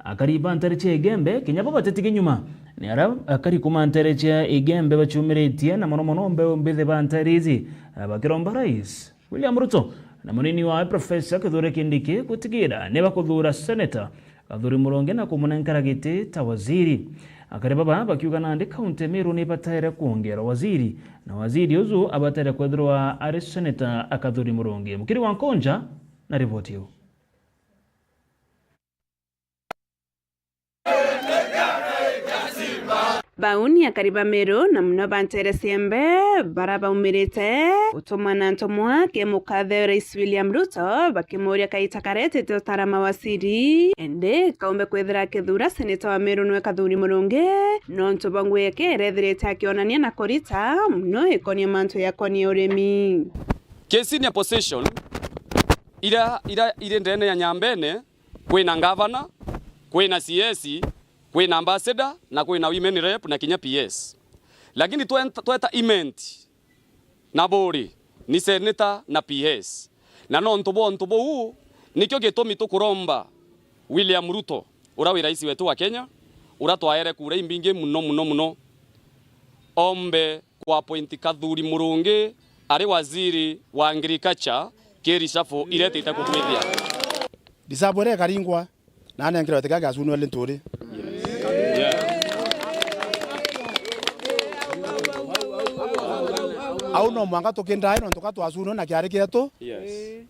Akari ba ntari cia Igembe, kinya bo batitige nyuma, ni aria akari kuma ntari cia Igembe baciumiritie, na mono mono mbeu mbithi ba ntari iji, eh, bakiromba Rais William Ruto na munini wawe Professor Kithure Kindiki gutigira ni bakuthuura seneta Kathuri Murungi na kumunenkera giti ta waziri. Akari baba bakiuga nandi kaunti ya Meru ni ibataire kwongerwa waziri, na waziri uju abataire kwethirwa ari seneta Kathuri Murungi. Mukiri wa Nkonja na riboti iu. Bau ni akari ba Meru na muno ba nteere cia Embe bara baumirite gutumwa na ntumwa kiri mukathe Rais William Ruto bakimuuria kaita karetete utara mawaziri, indi kaumbe kwithira akithuura seneta wa Meru nwe Kathuri Murungi, nontu bwa ngugi yake irethirite akionania na kurita muno ikonie mantu yakonie urimi. Ki senior position ira, ira iri ndene ya Nyambene, kwina ngavana, kwina C S, kwina ambassador, na kwina women rep, na kinya P S. Lakini twenta, tweta imenti na buri ni seneta na P S. Na nontu bwa untu buu, nikio gitumi tukuromba William Ruto, ura wi rais wetu wa Kenya, ura twaere kura imbingi muno, muno, muno, ombe kwa appoint Kathuri Murungi ari waziri wa agriculture, ki reshuffle iretite kutwithia. Reshuffle iria ikaringwa, na anenkerwe giti kia giacunwe ni Linturi. Au no mwanka tukindae nontu ka twacunwe na kiari kietu. Yes.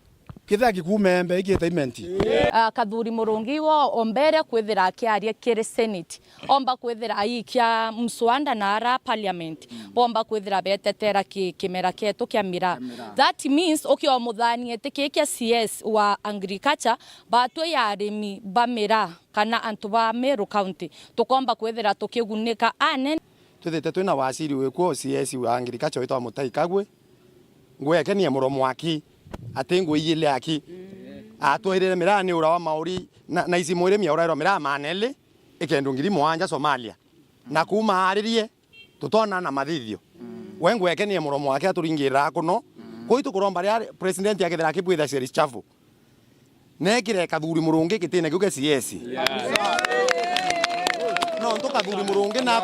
Kithira gikuuma Embe ikiite imenti. Ah, Kathuri Murungi wo ombere kwithira akiaria kiri Senate. Omba kwithira aikia mswada na ara parliament. Bomba kwithira betetera ki-, kimera kietu kia miraa. That means ukiomuthaania iti kii kia C S wa agriculture, batwi ya arimi ba miraa kana antu ba Meru County, tukomba kwithira tukigunika anene. Twithite twina waziri wikuo, C S wa agriculture witwa Mutahi Kagwe. Ngwekenie muromo aki, ati ngui ile aki. Atwairire miraa ni ura wa mauri, na, na ici mwirimi aurairwa miraa maana eli, ikendu ngiri mugwanja Somalia. Na kuuma aririe, tutona na mathithio. We ngwekenie muromo wake aturingirira kuno. Kuu tukuromba riria president akethira akibwitha reshuffle, nekire Kathuri Murungi gitine kiu kia C S. Nontu Kathuri Murungi na,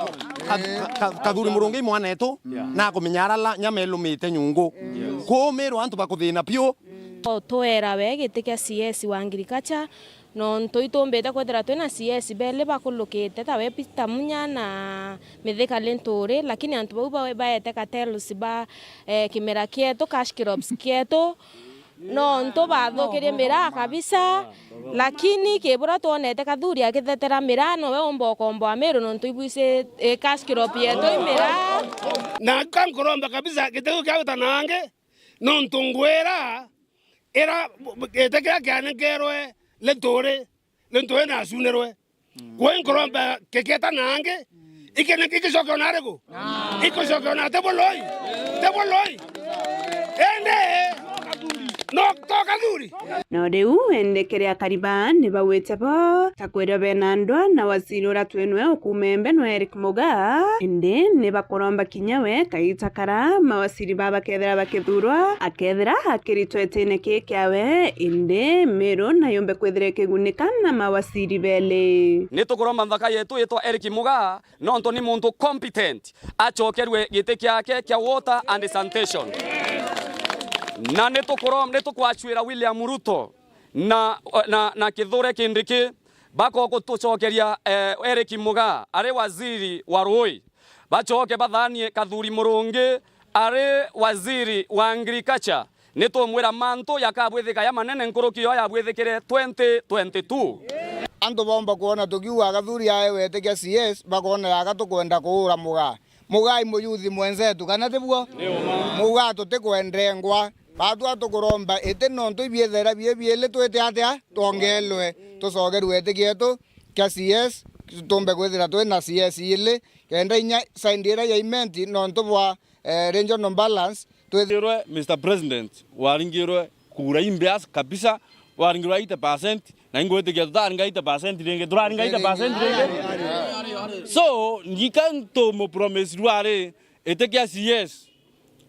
Ka-, Ka-, Kathuri Murungi i mwanetu, nakumenya ara la-, nyama ilumite nyungu. Kuumirwa antu bakuthina piu. Twera we giti kia C S wa agriculture, nontu itumbite kwithira twina C S beli bakulukite, tawe Peter Munya na Mithika Linturi, lakini antu bau ba-, baete cartels ba, eh, kimera kietu, cash crops kietu, nontu bathukirie miraa kabisa, lakini kibura twonete Kathuri akithetera miraa, nowe umba ukomboa Meru, nontu ibwisi, eh, cash crop yetu i miraa. Na ka nkuromba kabisa, giti kiu kia wita nangi, nontu ngwira, ira giti kiria kianenkerwe Linturi, Linturi nacunirwe. Kwi nkuromba kigieta nangi, ikene-, ikicoke ona ariku? Ikucoke ona ti buloi? Ti buloi? Indi no to Kathuri. No riu indi kiri akari baa ni bauite bo, ta kwirwa bena ndwa na waziri uria twinwe ukuuma Embe nwe Eric Mugaa, indi ni bakuromba kinya we kaita kara mawaziri baa bakethira bakithurwa, akethira akiritwa itine kii kiawe, indi Meru na yumbe kwithira ikigunika na mawaziri beli. Ni tukuromba nthaka yetu itwa Eric Mugaa, nontu ni muntu competent, acokerwe giti kiake kia water and sanitation. Na ni tukurom-, ni tukwacwira William Ruto na, na, na Kithure Kindiki, bakogutucokeria, eh, Eric Mugaa ari waziri wa ruui, bacoke bathanie Kathuri Murungi ari waziri wa agriculture. Ni tumwira mantu yakabwithika ya manene nkuruki yo yabwithikire twenty twenty-two. Antu baumba kwona tukiuga Kathuri ae wetikia C S, bakona yaka tukwenda kuura Mugaa. Mugaa i muyuthi mwenzetu, kana ti buo? Mugaa tutikwendengwa. Baatwa tukuromba iti nontu ibiethera bii biili twite atia? Twongeelwe, tucokerwe iti kietu kia C S, tumbe kwithira twina C S ili, kenda inya side iria ya Imenti nontu bwa, eh, regional balance, twithirwe. Mister President, waringirwe kura imbias kabisa, waringirwe eighty percent, na ingwitikia tutaringa eighty percent ringi, turaringa eighty percent ringi. So, ngika ntumu promise rwari, itikia C S,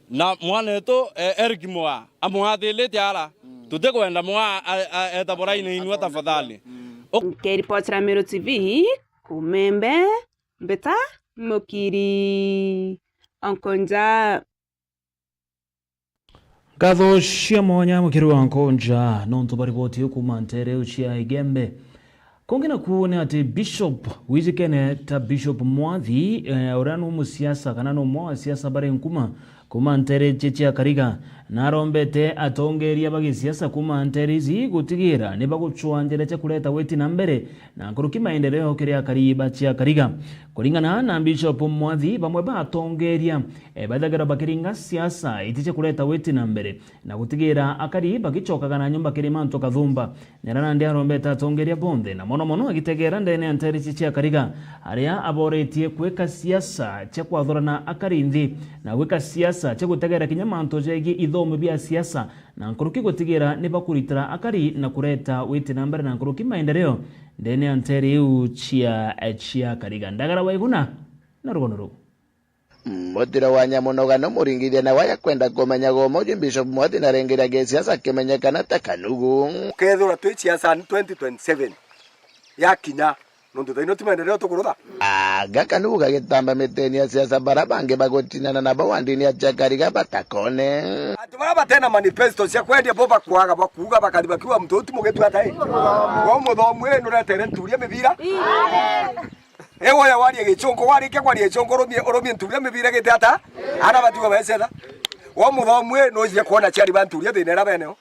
na mwanetu, eh, Eric Mugaa, amwathilite ara. Tutikwenda Mugaa a, a, eta buraine inua tafadhali. Nkiripotera Meru T V, kuuma Embe, Mbita Mukiri, Onkonja. Nkatho cia mwanya mukiri wa Nkonja, nontu bwa riboti iu kuuma nteere iu cia Igembe. Kungi naku ni ati Bishop wijikene ta Bishop Mwathi, eh, uria ni musiasa kana ni umwe wa siasa bari nkuma kuma nteere ici cia Kariga, narombete atongeria ba gisiasa kuma nteere ici gutigira ni bagucwa njira cia kureta witi na mbere na nkuruki maendeleo kiri akari ba cia Kariga. Kuringana na Bishop Mwathi, bamwe ba atongeria, eh, baithagirwa bakiringa siasa iti cia kureta witi na mbere na gutigira akari bagicokaga na nyomba kiri mantu kathumba. Nyara nandi arombete atongeria bonthe, na mono mono agitegera ndene ya nteere ici cia Kariga, aria aboretie gwika siasa cia kwathurana akari nthi na gwika siasa cia gutegera kinya mantu jegie ithomo bia siasa, na nkuruki gutigira ni bakuritira akari na kureta witi na mbere na nkuruki maendeleo ndene ya nteere iu cia, cia Kariga. Ndagara Waiguna na rugono ruu. Mutiro wa nyamu nugano muringithia na waya kwenda kumenya goma uju Bishop Mwathi na rengeria gisiasa kimenyekana ta kanugu. Ukethirwa twi siasani twenty twenty-seven yakinya, nontu thaino ti maendeleo tukurutha. Aga kanugu gagitamba miteni ya siasa bara bangi bagutinana nabo wa ndini ya cia Kariga batakone. Antu bara batena manifesto cia kwendia bo bakwaga bakuuga bakathi bakiuga muntu uti mugitu ata i. Wa muthomu i nuretere nturia mibira. Ewe ya warie gichungu, warikia kwaria gichungu, urumie, urumie nturia mibira gite ata? Ana batigo becetha. Wa muthomu i, nujire kwona ciari ba nturia thina ira beneo.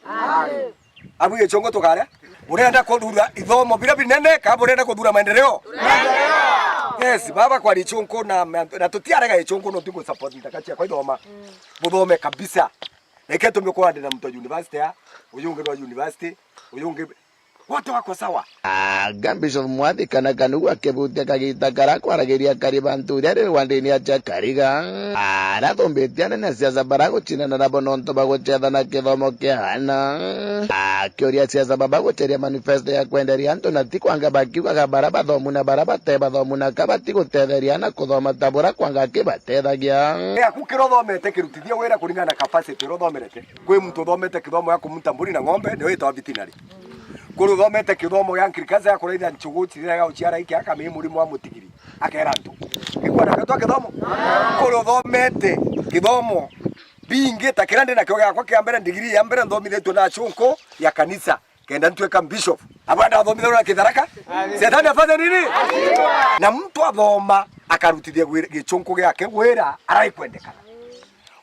Abu gichungu tukaria. Urenda kuthura ithomo bira binene, ka burenda kuthura maendeleo? Yes, baba kwa gichungu na, na tutiarega gichungu no tuku support ntaka cia kwa ithoma. Buthome kabisa. Reke tumbe kwandira muntu university ya, uyu ungi no university, uyu ungi Wote wako sawa. Anga Bishop Mwathi kana kanugu akibutia kagita kara kwaragiria kari bantu uria ri wandini atia Kariga. Arathumbitie anene a siasa bara gucinana nabo nontu ba gucethana kithomo kia ana. Akiuria siasa baba guceria manifesto ya kwenderia antu na ti kwanga bakiugaga bara bathomu na bara bate bathomu na ka bati gutetheria ana kuthoma ta bura kwanga akibatethagia. Aku kira uthomete kirutithia wira kuringana na capacity uria uthomerete. Kwi muntu uthomete kithomo ya kumuta mburi na ng'ombe, niwe witagwa veterinary. Kuri uthomete kithomo gia agriculture ya kuraithia nchugu cirega guciara iki akamii murimo wa mutigiri. Akera antu. Gikwana gitwa kithomo? Kuri uthomete kithomo bingi ta kiria ndi nakio giakwa kia mbere, ndigiri ya mbere nthomithitue na achunku ya kanisa. Kenda ntuika bishop. Abo ndathomithirwe na Kitharaka? Setani afanye nini? Na mtu athoma akarutithia gwira, gichunku giake wira araikwendekana.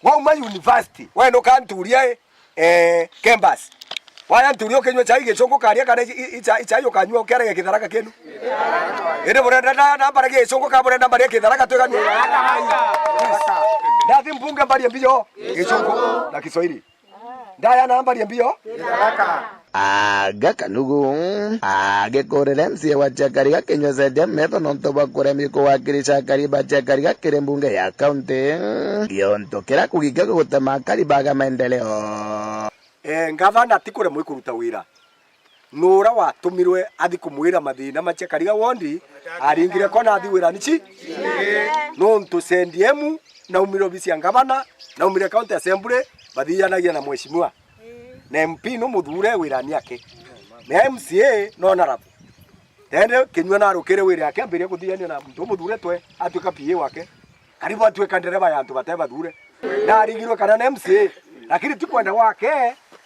Wauma university, we nukanturia i, eh, campus. Waya nturia ukinyua chai gichungu karia kana i, i, i cha-, i chai ukanyua ukiaragia Kitharaka kinu. Indi burenda na, na mbaragia gichungu ka burenda mbaragia Kitharaka twikanyua. Ndathi mbunge mbarie mbio gichungu na Kiswahili. Ndaya na mbarie mbio. Aga kanugu. Agikurire M C A wa Chakariga kinywesetie metho nontu bwa kuremia kuwakilisha akari ba Chakariga kiri mbunge ya kaunti. Giontu kiria kugikia gutema akari baga maendeleo. Eh, ngavana ti kuremwa ikuruta wira. Nura watumirwe athi kumwira mathina ma Chakariga wondi, aringire kona athi wirani chi? Nontu C D M naumire obisi ya ngavana, naumire county assembly, bathiyanagia na mheshimiwa. Na M P no muthure wirani ake. Na M C A no honorable. Tende kinyua narukire wira yake ambiria kuthiyania na muntu umuthuretwe atuika P A wake. Karibu atuika ndereba ya antu bate bathure. Narigirwe kana na M C A. Lakini ti kwenda wake,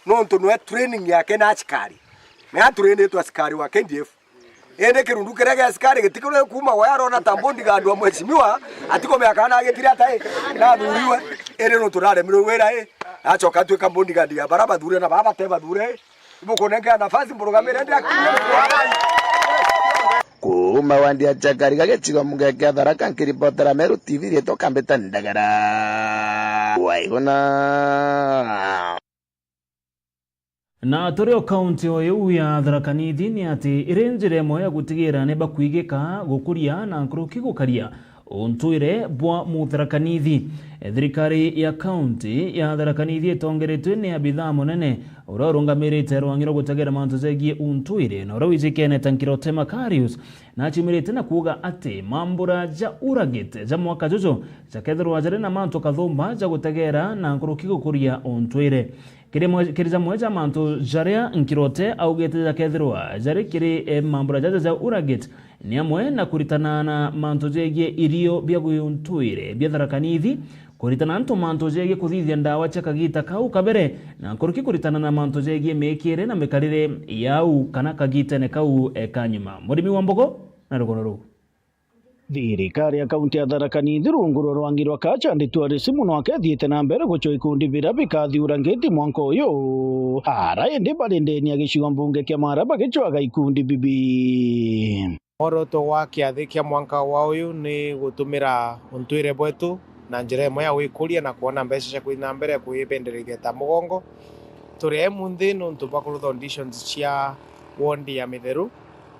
nontu nwe training yake na askari. Me atrainitwe askari wa K D F. Indi kirundu kiria gia askari gitikire kuma we arona ta bodyguard wa mheshimiwa, atikumenya kana agitire ata i, nathuriwe. Indi nontu naremirwe wira i, acoka atuika bodyguard ya bara bathure na baba bate bathure i. Ibukunengea nafasi mburugamire ndi aki-. Kuma wandi ya Chakariga gicigo mbunge kia Tharaka, nkiripotera Meru T V rietwa Kambita Ndagara. Waiguna. Na turi o kaunti o iu ya Tharaka Nithi, ni ati iri njira imwe ya gutigira ni bakwigika gukuria na nkuruki gukaria untwire bwa Mutharaka Nithi. Thirikari ya kaunti ya Tharaka Nithi itongeretwe ni abithaa munene uria urungamirite rwangi rwa gutegera mantu jegie untwire na uria wijikene ta Nkirote Makarius, naciumirite na kuuga ati mambura ja Uragit ja mwaka juju jakethirwa jari na mantu kathumba ja gutegera na nkuruki gukuria untwire. Kiri mwe-, kiri jamwe ja mantu jaria Nkirote augite jakethirwa jari kiri, eh, mambura jaja ja Uragit, ni amwe na kuritana na mantu jegie irio bia guntwire bia Tharaka Nithi, Kuritana antu mantu jegie kuthithia ndawa cia kagita kau kabere, na nkuruki kuritana na mantu jegie miikire na mikarire yau kana kagitene kau e ka nyuma. Murimi wa Mbogo na rugono ruu. Thirikari ya kaunti ya Tharaka Nithi rungu rwa rwangi rwa Kacha Nditwarisi muno akethiite na mbere gucwa ikundi biria bikathiura ngiti mwanka uyu. Ara indi bari ndeni ya gicigo mbunge kia Mara bagicwaga ikundi bibi. Mworoto wa kiathi kia mwanka wa uyu ni gutumira untwire bwetu na njira imwe ya gwikuria na kwona mbeca cia kuthi na mbere kwibenderithia ta mugongo. Turi e munthi nuntu bwa kurutha auditions cia wondi ya Mitheru,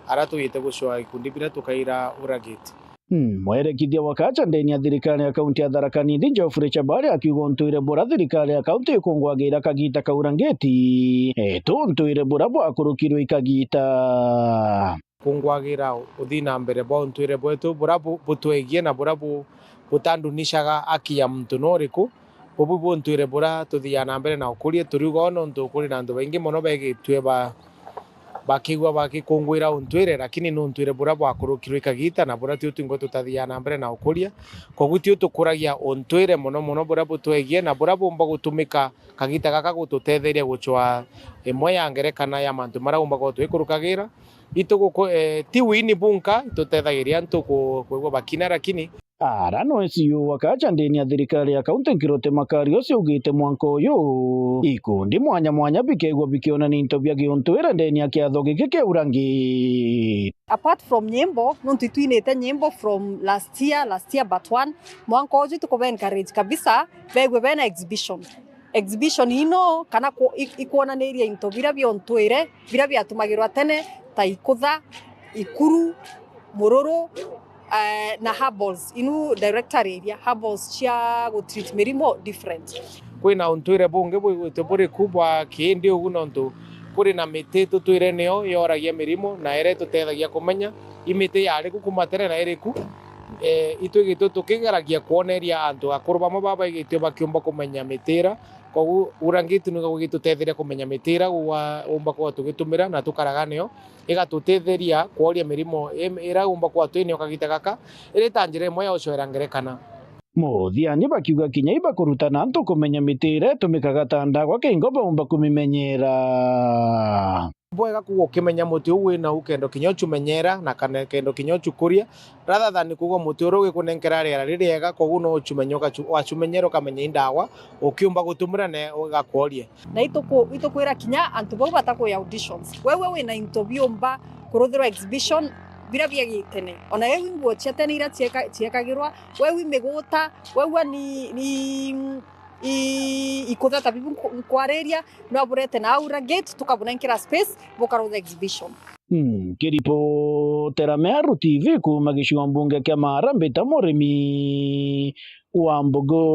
ara tujite gucwa ikundi biria tukaira Uragate. Mm, mwerekithia wa Kacha ndeni ya thirikari ya kaunti ya Tharaka Nithi, Geoffrey Chabari, akiuga untwire bura thirikari ya kaunti ikungwagira kagita ka Urangeti, e, tu untwire bura bwakurukirwe i kagita. Kungwagira uthii na mbere bwa untwire bwetu bura bu-, butwegie na bura bu-, butandunishaga aki ya muntu no uriku. Bubu buntwire bura tuthiaa na mbere na ukuria, turiuga o nontu kuri na antu baingi mono begitue ba-, bakigua bakikungwira untwire, lakini ni untwire bura bwakurukirwe i kagita na bura tio twingwa tutathiaa na mbere na ukuria. Koguo tio tukuragia untwire mono mono bura butwegie na bura bumba gutumika kagita gaka gututetheria gucwa imwe ya ngerekana ya mantu maria umba gwa twikurukagira. Ituguku-, eh, ti wini bunka itutethagiria antu ku-, kwigua bakina, lakini Ara no C E O wa Kacha ndeni ya thirikari ya kaunti Nkirote Makarios augite mwanka uyu ikundi mwanya mwanya bikegwa bikionania into bia giuntwire ndeni ya kiatho giki kia Urangeti. Apart from nyimbo, nontu itwinite nyimbo from last year, last year but one, mwanka uju tukuba encourage kabisa begwe bena exhibition. Exhibition ino kana ku-, i-, ikwonaniria into biria bia untwire, biria biatumagirwa tene, ta ikutha, ikuru, mururu, eh, na herbals. Inu directory iria herbals cia gutreat mirimo different. Kwina untwire bungi bwigwitwe buri ku bwa kiindi ugu, nontu kuri na miti tutwire niyo yoragia mirimo na iria itutethagia kumenya i miti yari ku kuma tene na iri ku. Eh, itwigitwe tukigeragia kwoneria antu akuru bamwe baba igitwe bakiumba kumenya miti ira. Koguo Urangeti nigo gugitutetheria kumenya miti ira gwa-, umba kwa tugitumira na tukaraga niyo, igatutetheria kworia mirimo im-, ira umba kwa twinio kagita gaka, iri ta njira imwe ya ucoera ngerekana. Muthiani bakiuga kinya ibakurutana antu kumenya miti ira itumikaga ta ndagwa kingo baumba kumimenyera. Bwega kuuga ukimenya muti uu wina u kendo kinya ucumenyera na kana kendo kinya ucukuria, rather than kuuga muti uria ugikunenkera riera ririega, koguo no ucumenye ugacu-, wacumenyera ukamenya i ndawa ukiumba gutumira na igakworia. Na ituku-, itukwira kinya antu bau batakuya auditions. Wewe wina into biumba kuruthirwa exhibition biria bia gitene. Ona eu i nguo cia tene iria cieka-, ciekagirwa, weu i miguta, weu ni, ni i-, ikutha ta bibu nku-, nkwariria, no burete na aura gate, tukabunenkera space, bukarutha exhibition. Mm, nkiripotera Meru T V kuuma gicigo mbunge kia Mara, mbita Murimi wa Mbogo.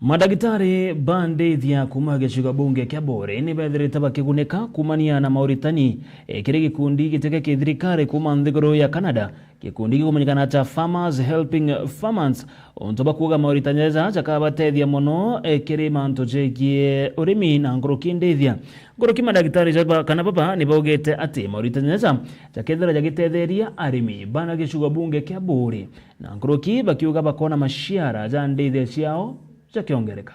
Madagitari ba ndithia kuuma gicigo bunge kia Buuri ni bethirite bakigunika kuumania na mauritani, eh, kiri gikundi giteke kithirikari kuuma nthiguru ya Canada, gikundi gikumenyekana ta Farmers Helping Farmers, untu bakuuga mauritani jaja jakabatethia mono, eh, kiri mantu jegie urimi na nkuruki ndithia. Nkuruki madagitari jaba, kana baba ni baugite ati mauritani jaja jakethira jagitetheria arimi bana gicigo bunge kia Buuri. Na nkuruki bakiuga bakona maciara ja ndithia ciao jakiongereka.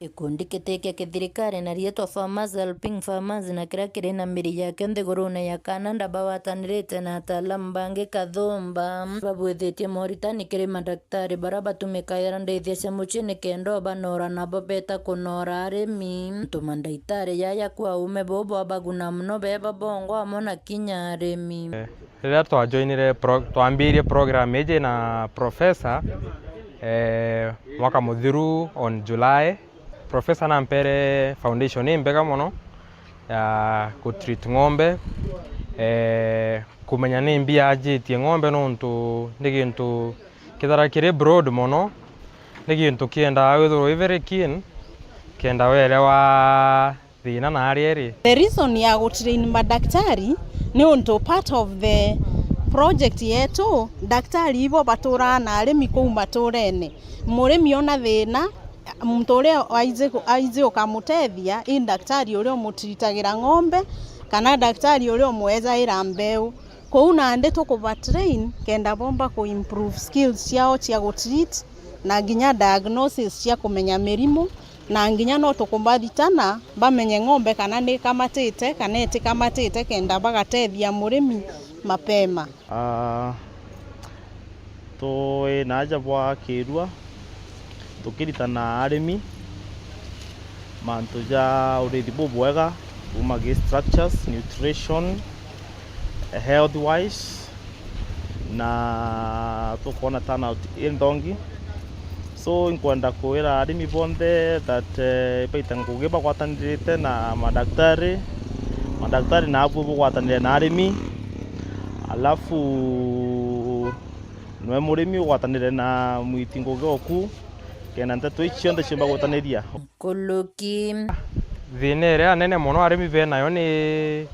Gikundi kiti kia kithirikari na riitwa Farmers Helping Farmers na kiria kiri na miri yakio nthigurune ya Canada bagwatanirite na ataalamu bangi kathumba babwithitie moritani kiri madagitari baria batumikagira ndithia cia mucii nikenda ubanora nabo beta kunora arimi. Ntu madagitari yaya kwa uume buu bwabaguna mono beba bongwa amwe na kinya arimi. Riria twajoinire pro-, twambirie program iji na professor, eh, mwaka muthiru on July, professor nampere foundation imbega mono ya ku treat ng'ombe, eh, kumenya ni mbia ajitie ng'ombe, nontu ni gintu kithara kiri broad mono, ni gintu kiendaa withirwe wi very keen, kenda weelewa thina na aria iri. The reason ya gutrain madaktari ni untu part of the project yetu, daktari ibo baturaa na arimi kuu maturene. Murimi ona thina, muntu uria aiji, aiji ukamutethia i daktari uria umutitagira ng'ombe kana daktari uria umwejaira mbeu. Kuu nandi tukuba train kenda bomba ku improve skills ciao cia gu treat na nginya diagnosis cia kumenya mirimu, na nginya no tukubaritana bamenye ng'ombe kana ni ikamatite kana itikamatite kenda bagatethia murimi mapema. Ah, twi na aja bwa kirua tukiritana arimi mantu ja urithi bubwega kuma gi structures, nutrition, health wise, na tukwona turnout i nthongi. So inkwenda kwira arimi bonthe that eh, baita ngugi bagwatanirite na madaktari, madaktari nabu bugwatanire na arimi, alafu nwe murimi ugwatanire na mwiti ngugi oku, kenda nteto ici cionthe ciumba gwitaniria. Nkuluki. Thina iria nene mono arimi benayo ni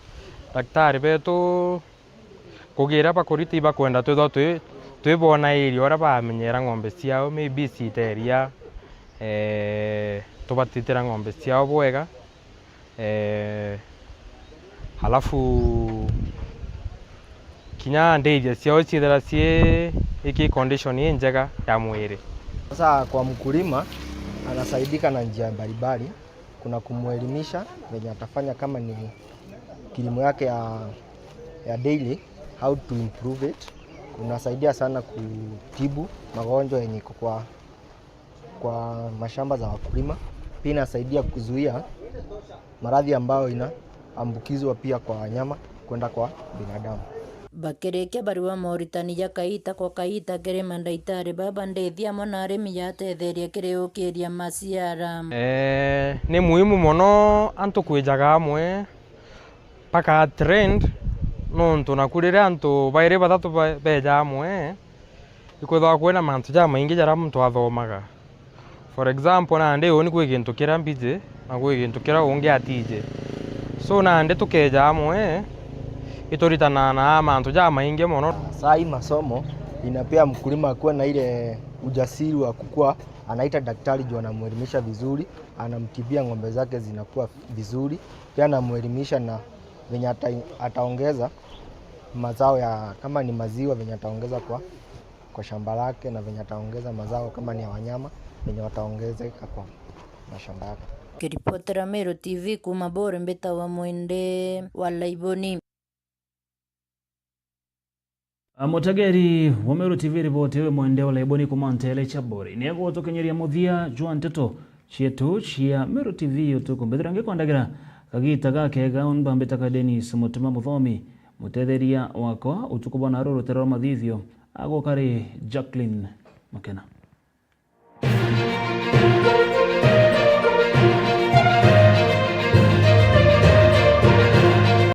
daktari betu ngugi iria bakurita ibakwenda twithwa twi twibona area uria bamenyera ng'ombe ciao, maybe ciita iria eh, tubatitira ng'ombe ciao bwega. Eh, alafu kinya ndithia ciao ciithira cii iki condition injega ya mwiri. Sasa kwa mkulima anasaidika na njia mbalimbali, kuna kumwelimisha venye atafanya kama ni kilimo yake ya, ya daily, how to improve it. Unasaidia sana kutibu magonjwa yenye iko kwa kwa mashamba za wakulima. Pia inasaidia kuzuia maradhi ambayo inaambukizwa pia kwa wanyama kwenda kwa binadamu. Bakirikia barua moritani ja kaita kwa kaita kiri mandaitari baba ndithi amwe na arimi jatetheria kiri ukiria maciara. Eh, ni muhimu mono antu kwijaga amwe baka trend, nontu naku riria antu bairi bathatu ba- beja amwe, ikwithagwa kwina mantu jamaingi jaria muntu athomaga. For example, nandi uni kwi gintu kiria mbiji na kwi gintu kiria ungi atiji. So nandi tukeja amwe, ituritanaga na mantu jamaingi mono. Saa hii masomo inapea mkulima akuwe na ile ujasiri wa kukua anaita daktari juu anamwelimisha vizuri, anamtibia ng'ombe zake zinakuwa vizuri, pia anamwelimisha na venye ata- ataongeza mazao ya, kama ni maziwa, venye ataongeza kwa, kwa shamba lake, na venye ataongeza mazao kama ni ya wanyama, venye wataongezeka kwa mashamba yake. Kiripotera Meru T V kuma Bore, mbitawa Mwende wa Laiboni. Mutegeri wa Meru T V riboti iwe Mwende wa Laiboni kuma Nteere cia Bore ni egutukinyiria muthia jwa nteto cietu cia Meru T V utuku. Mbithira ngikwandagira kagita gakega, unbambita ka Dennis Mutuma Muthomi, mutetheria wakwa utuku bwa naru rutere rwa mathithio, agoka ri Jacqueline Makena.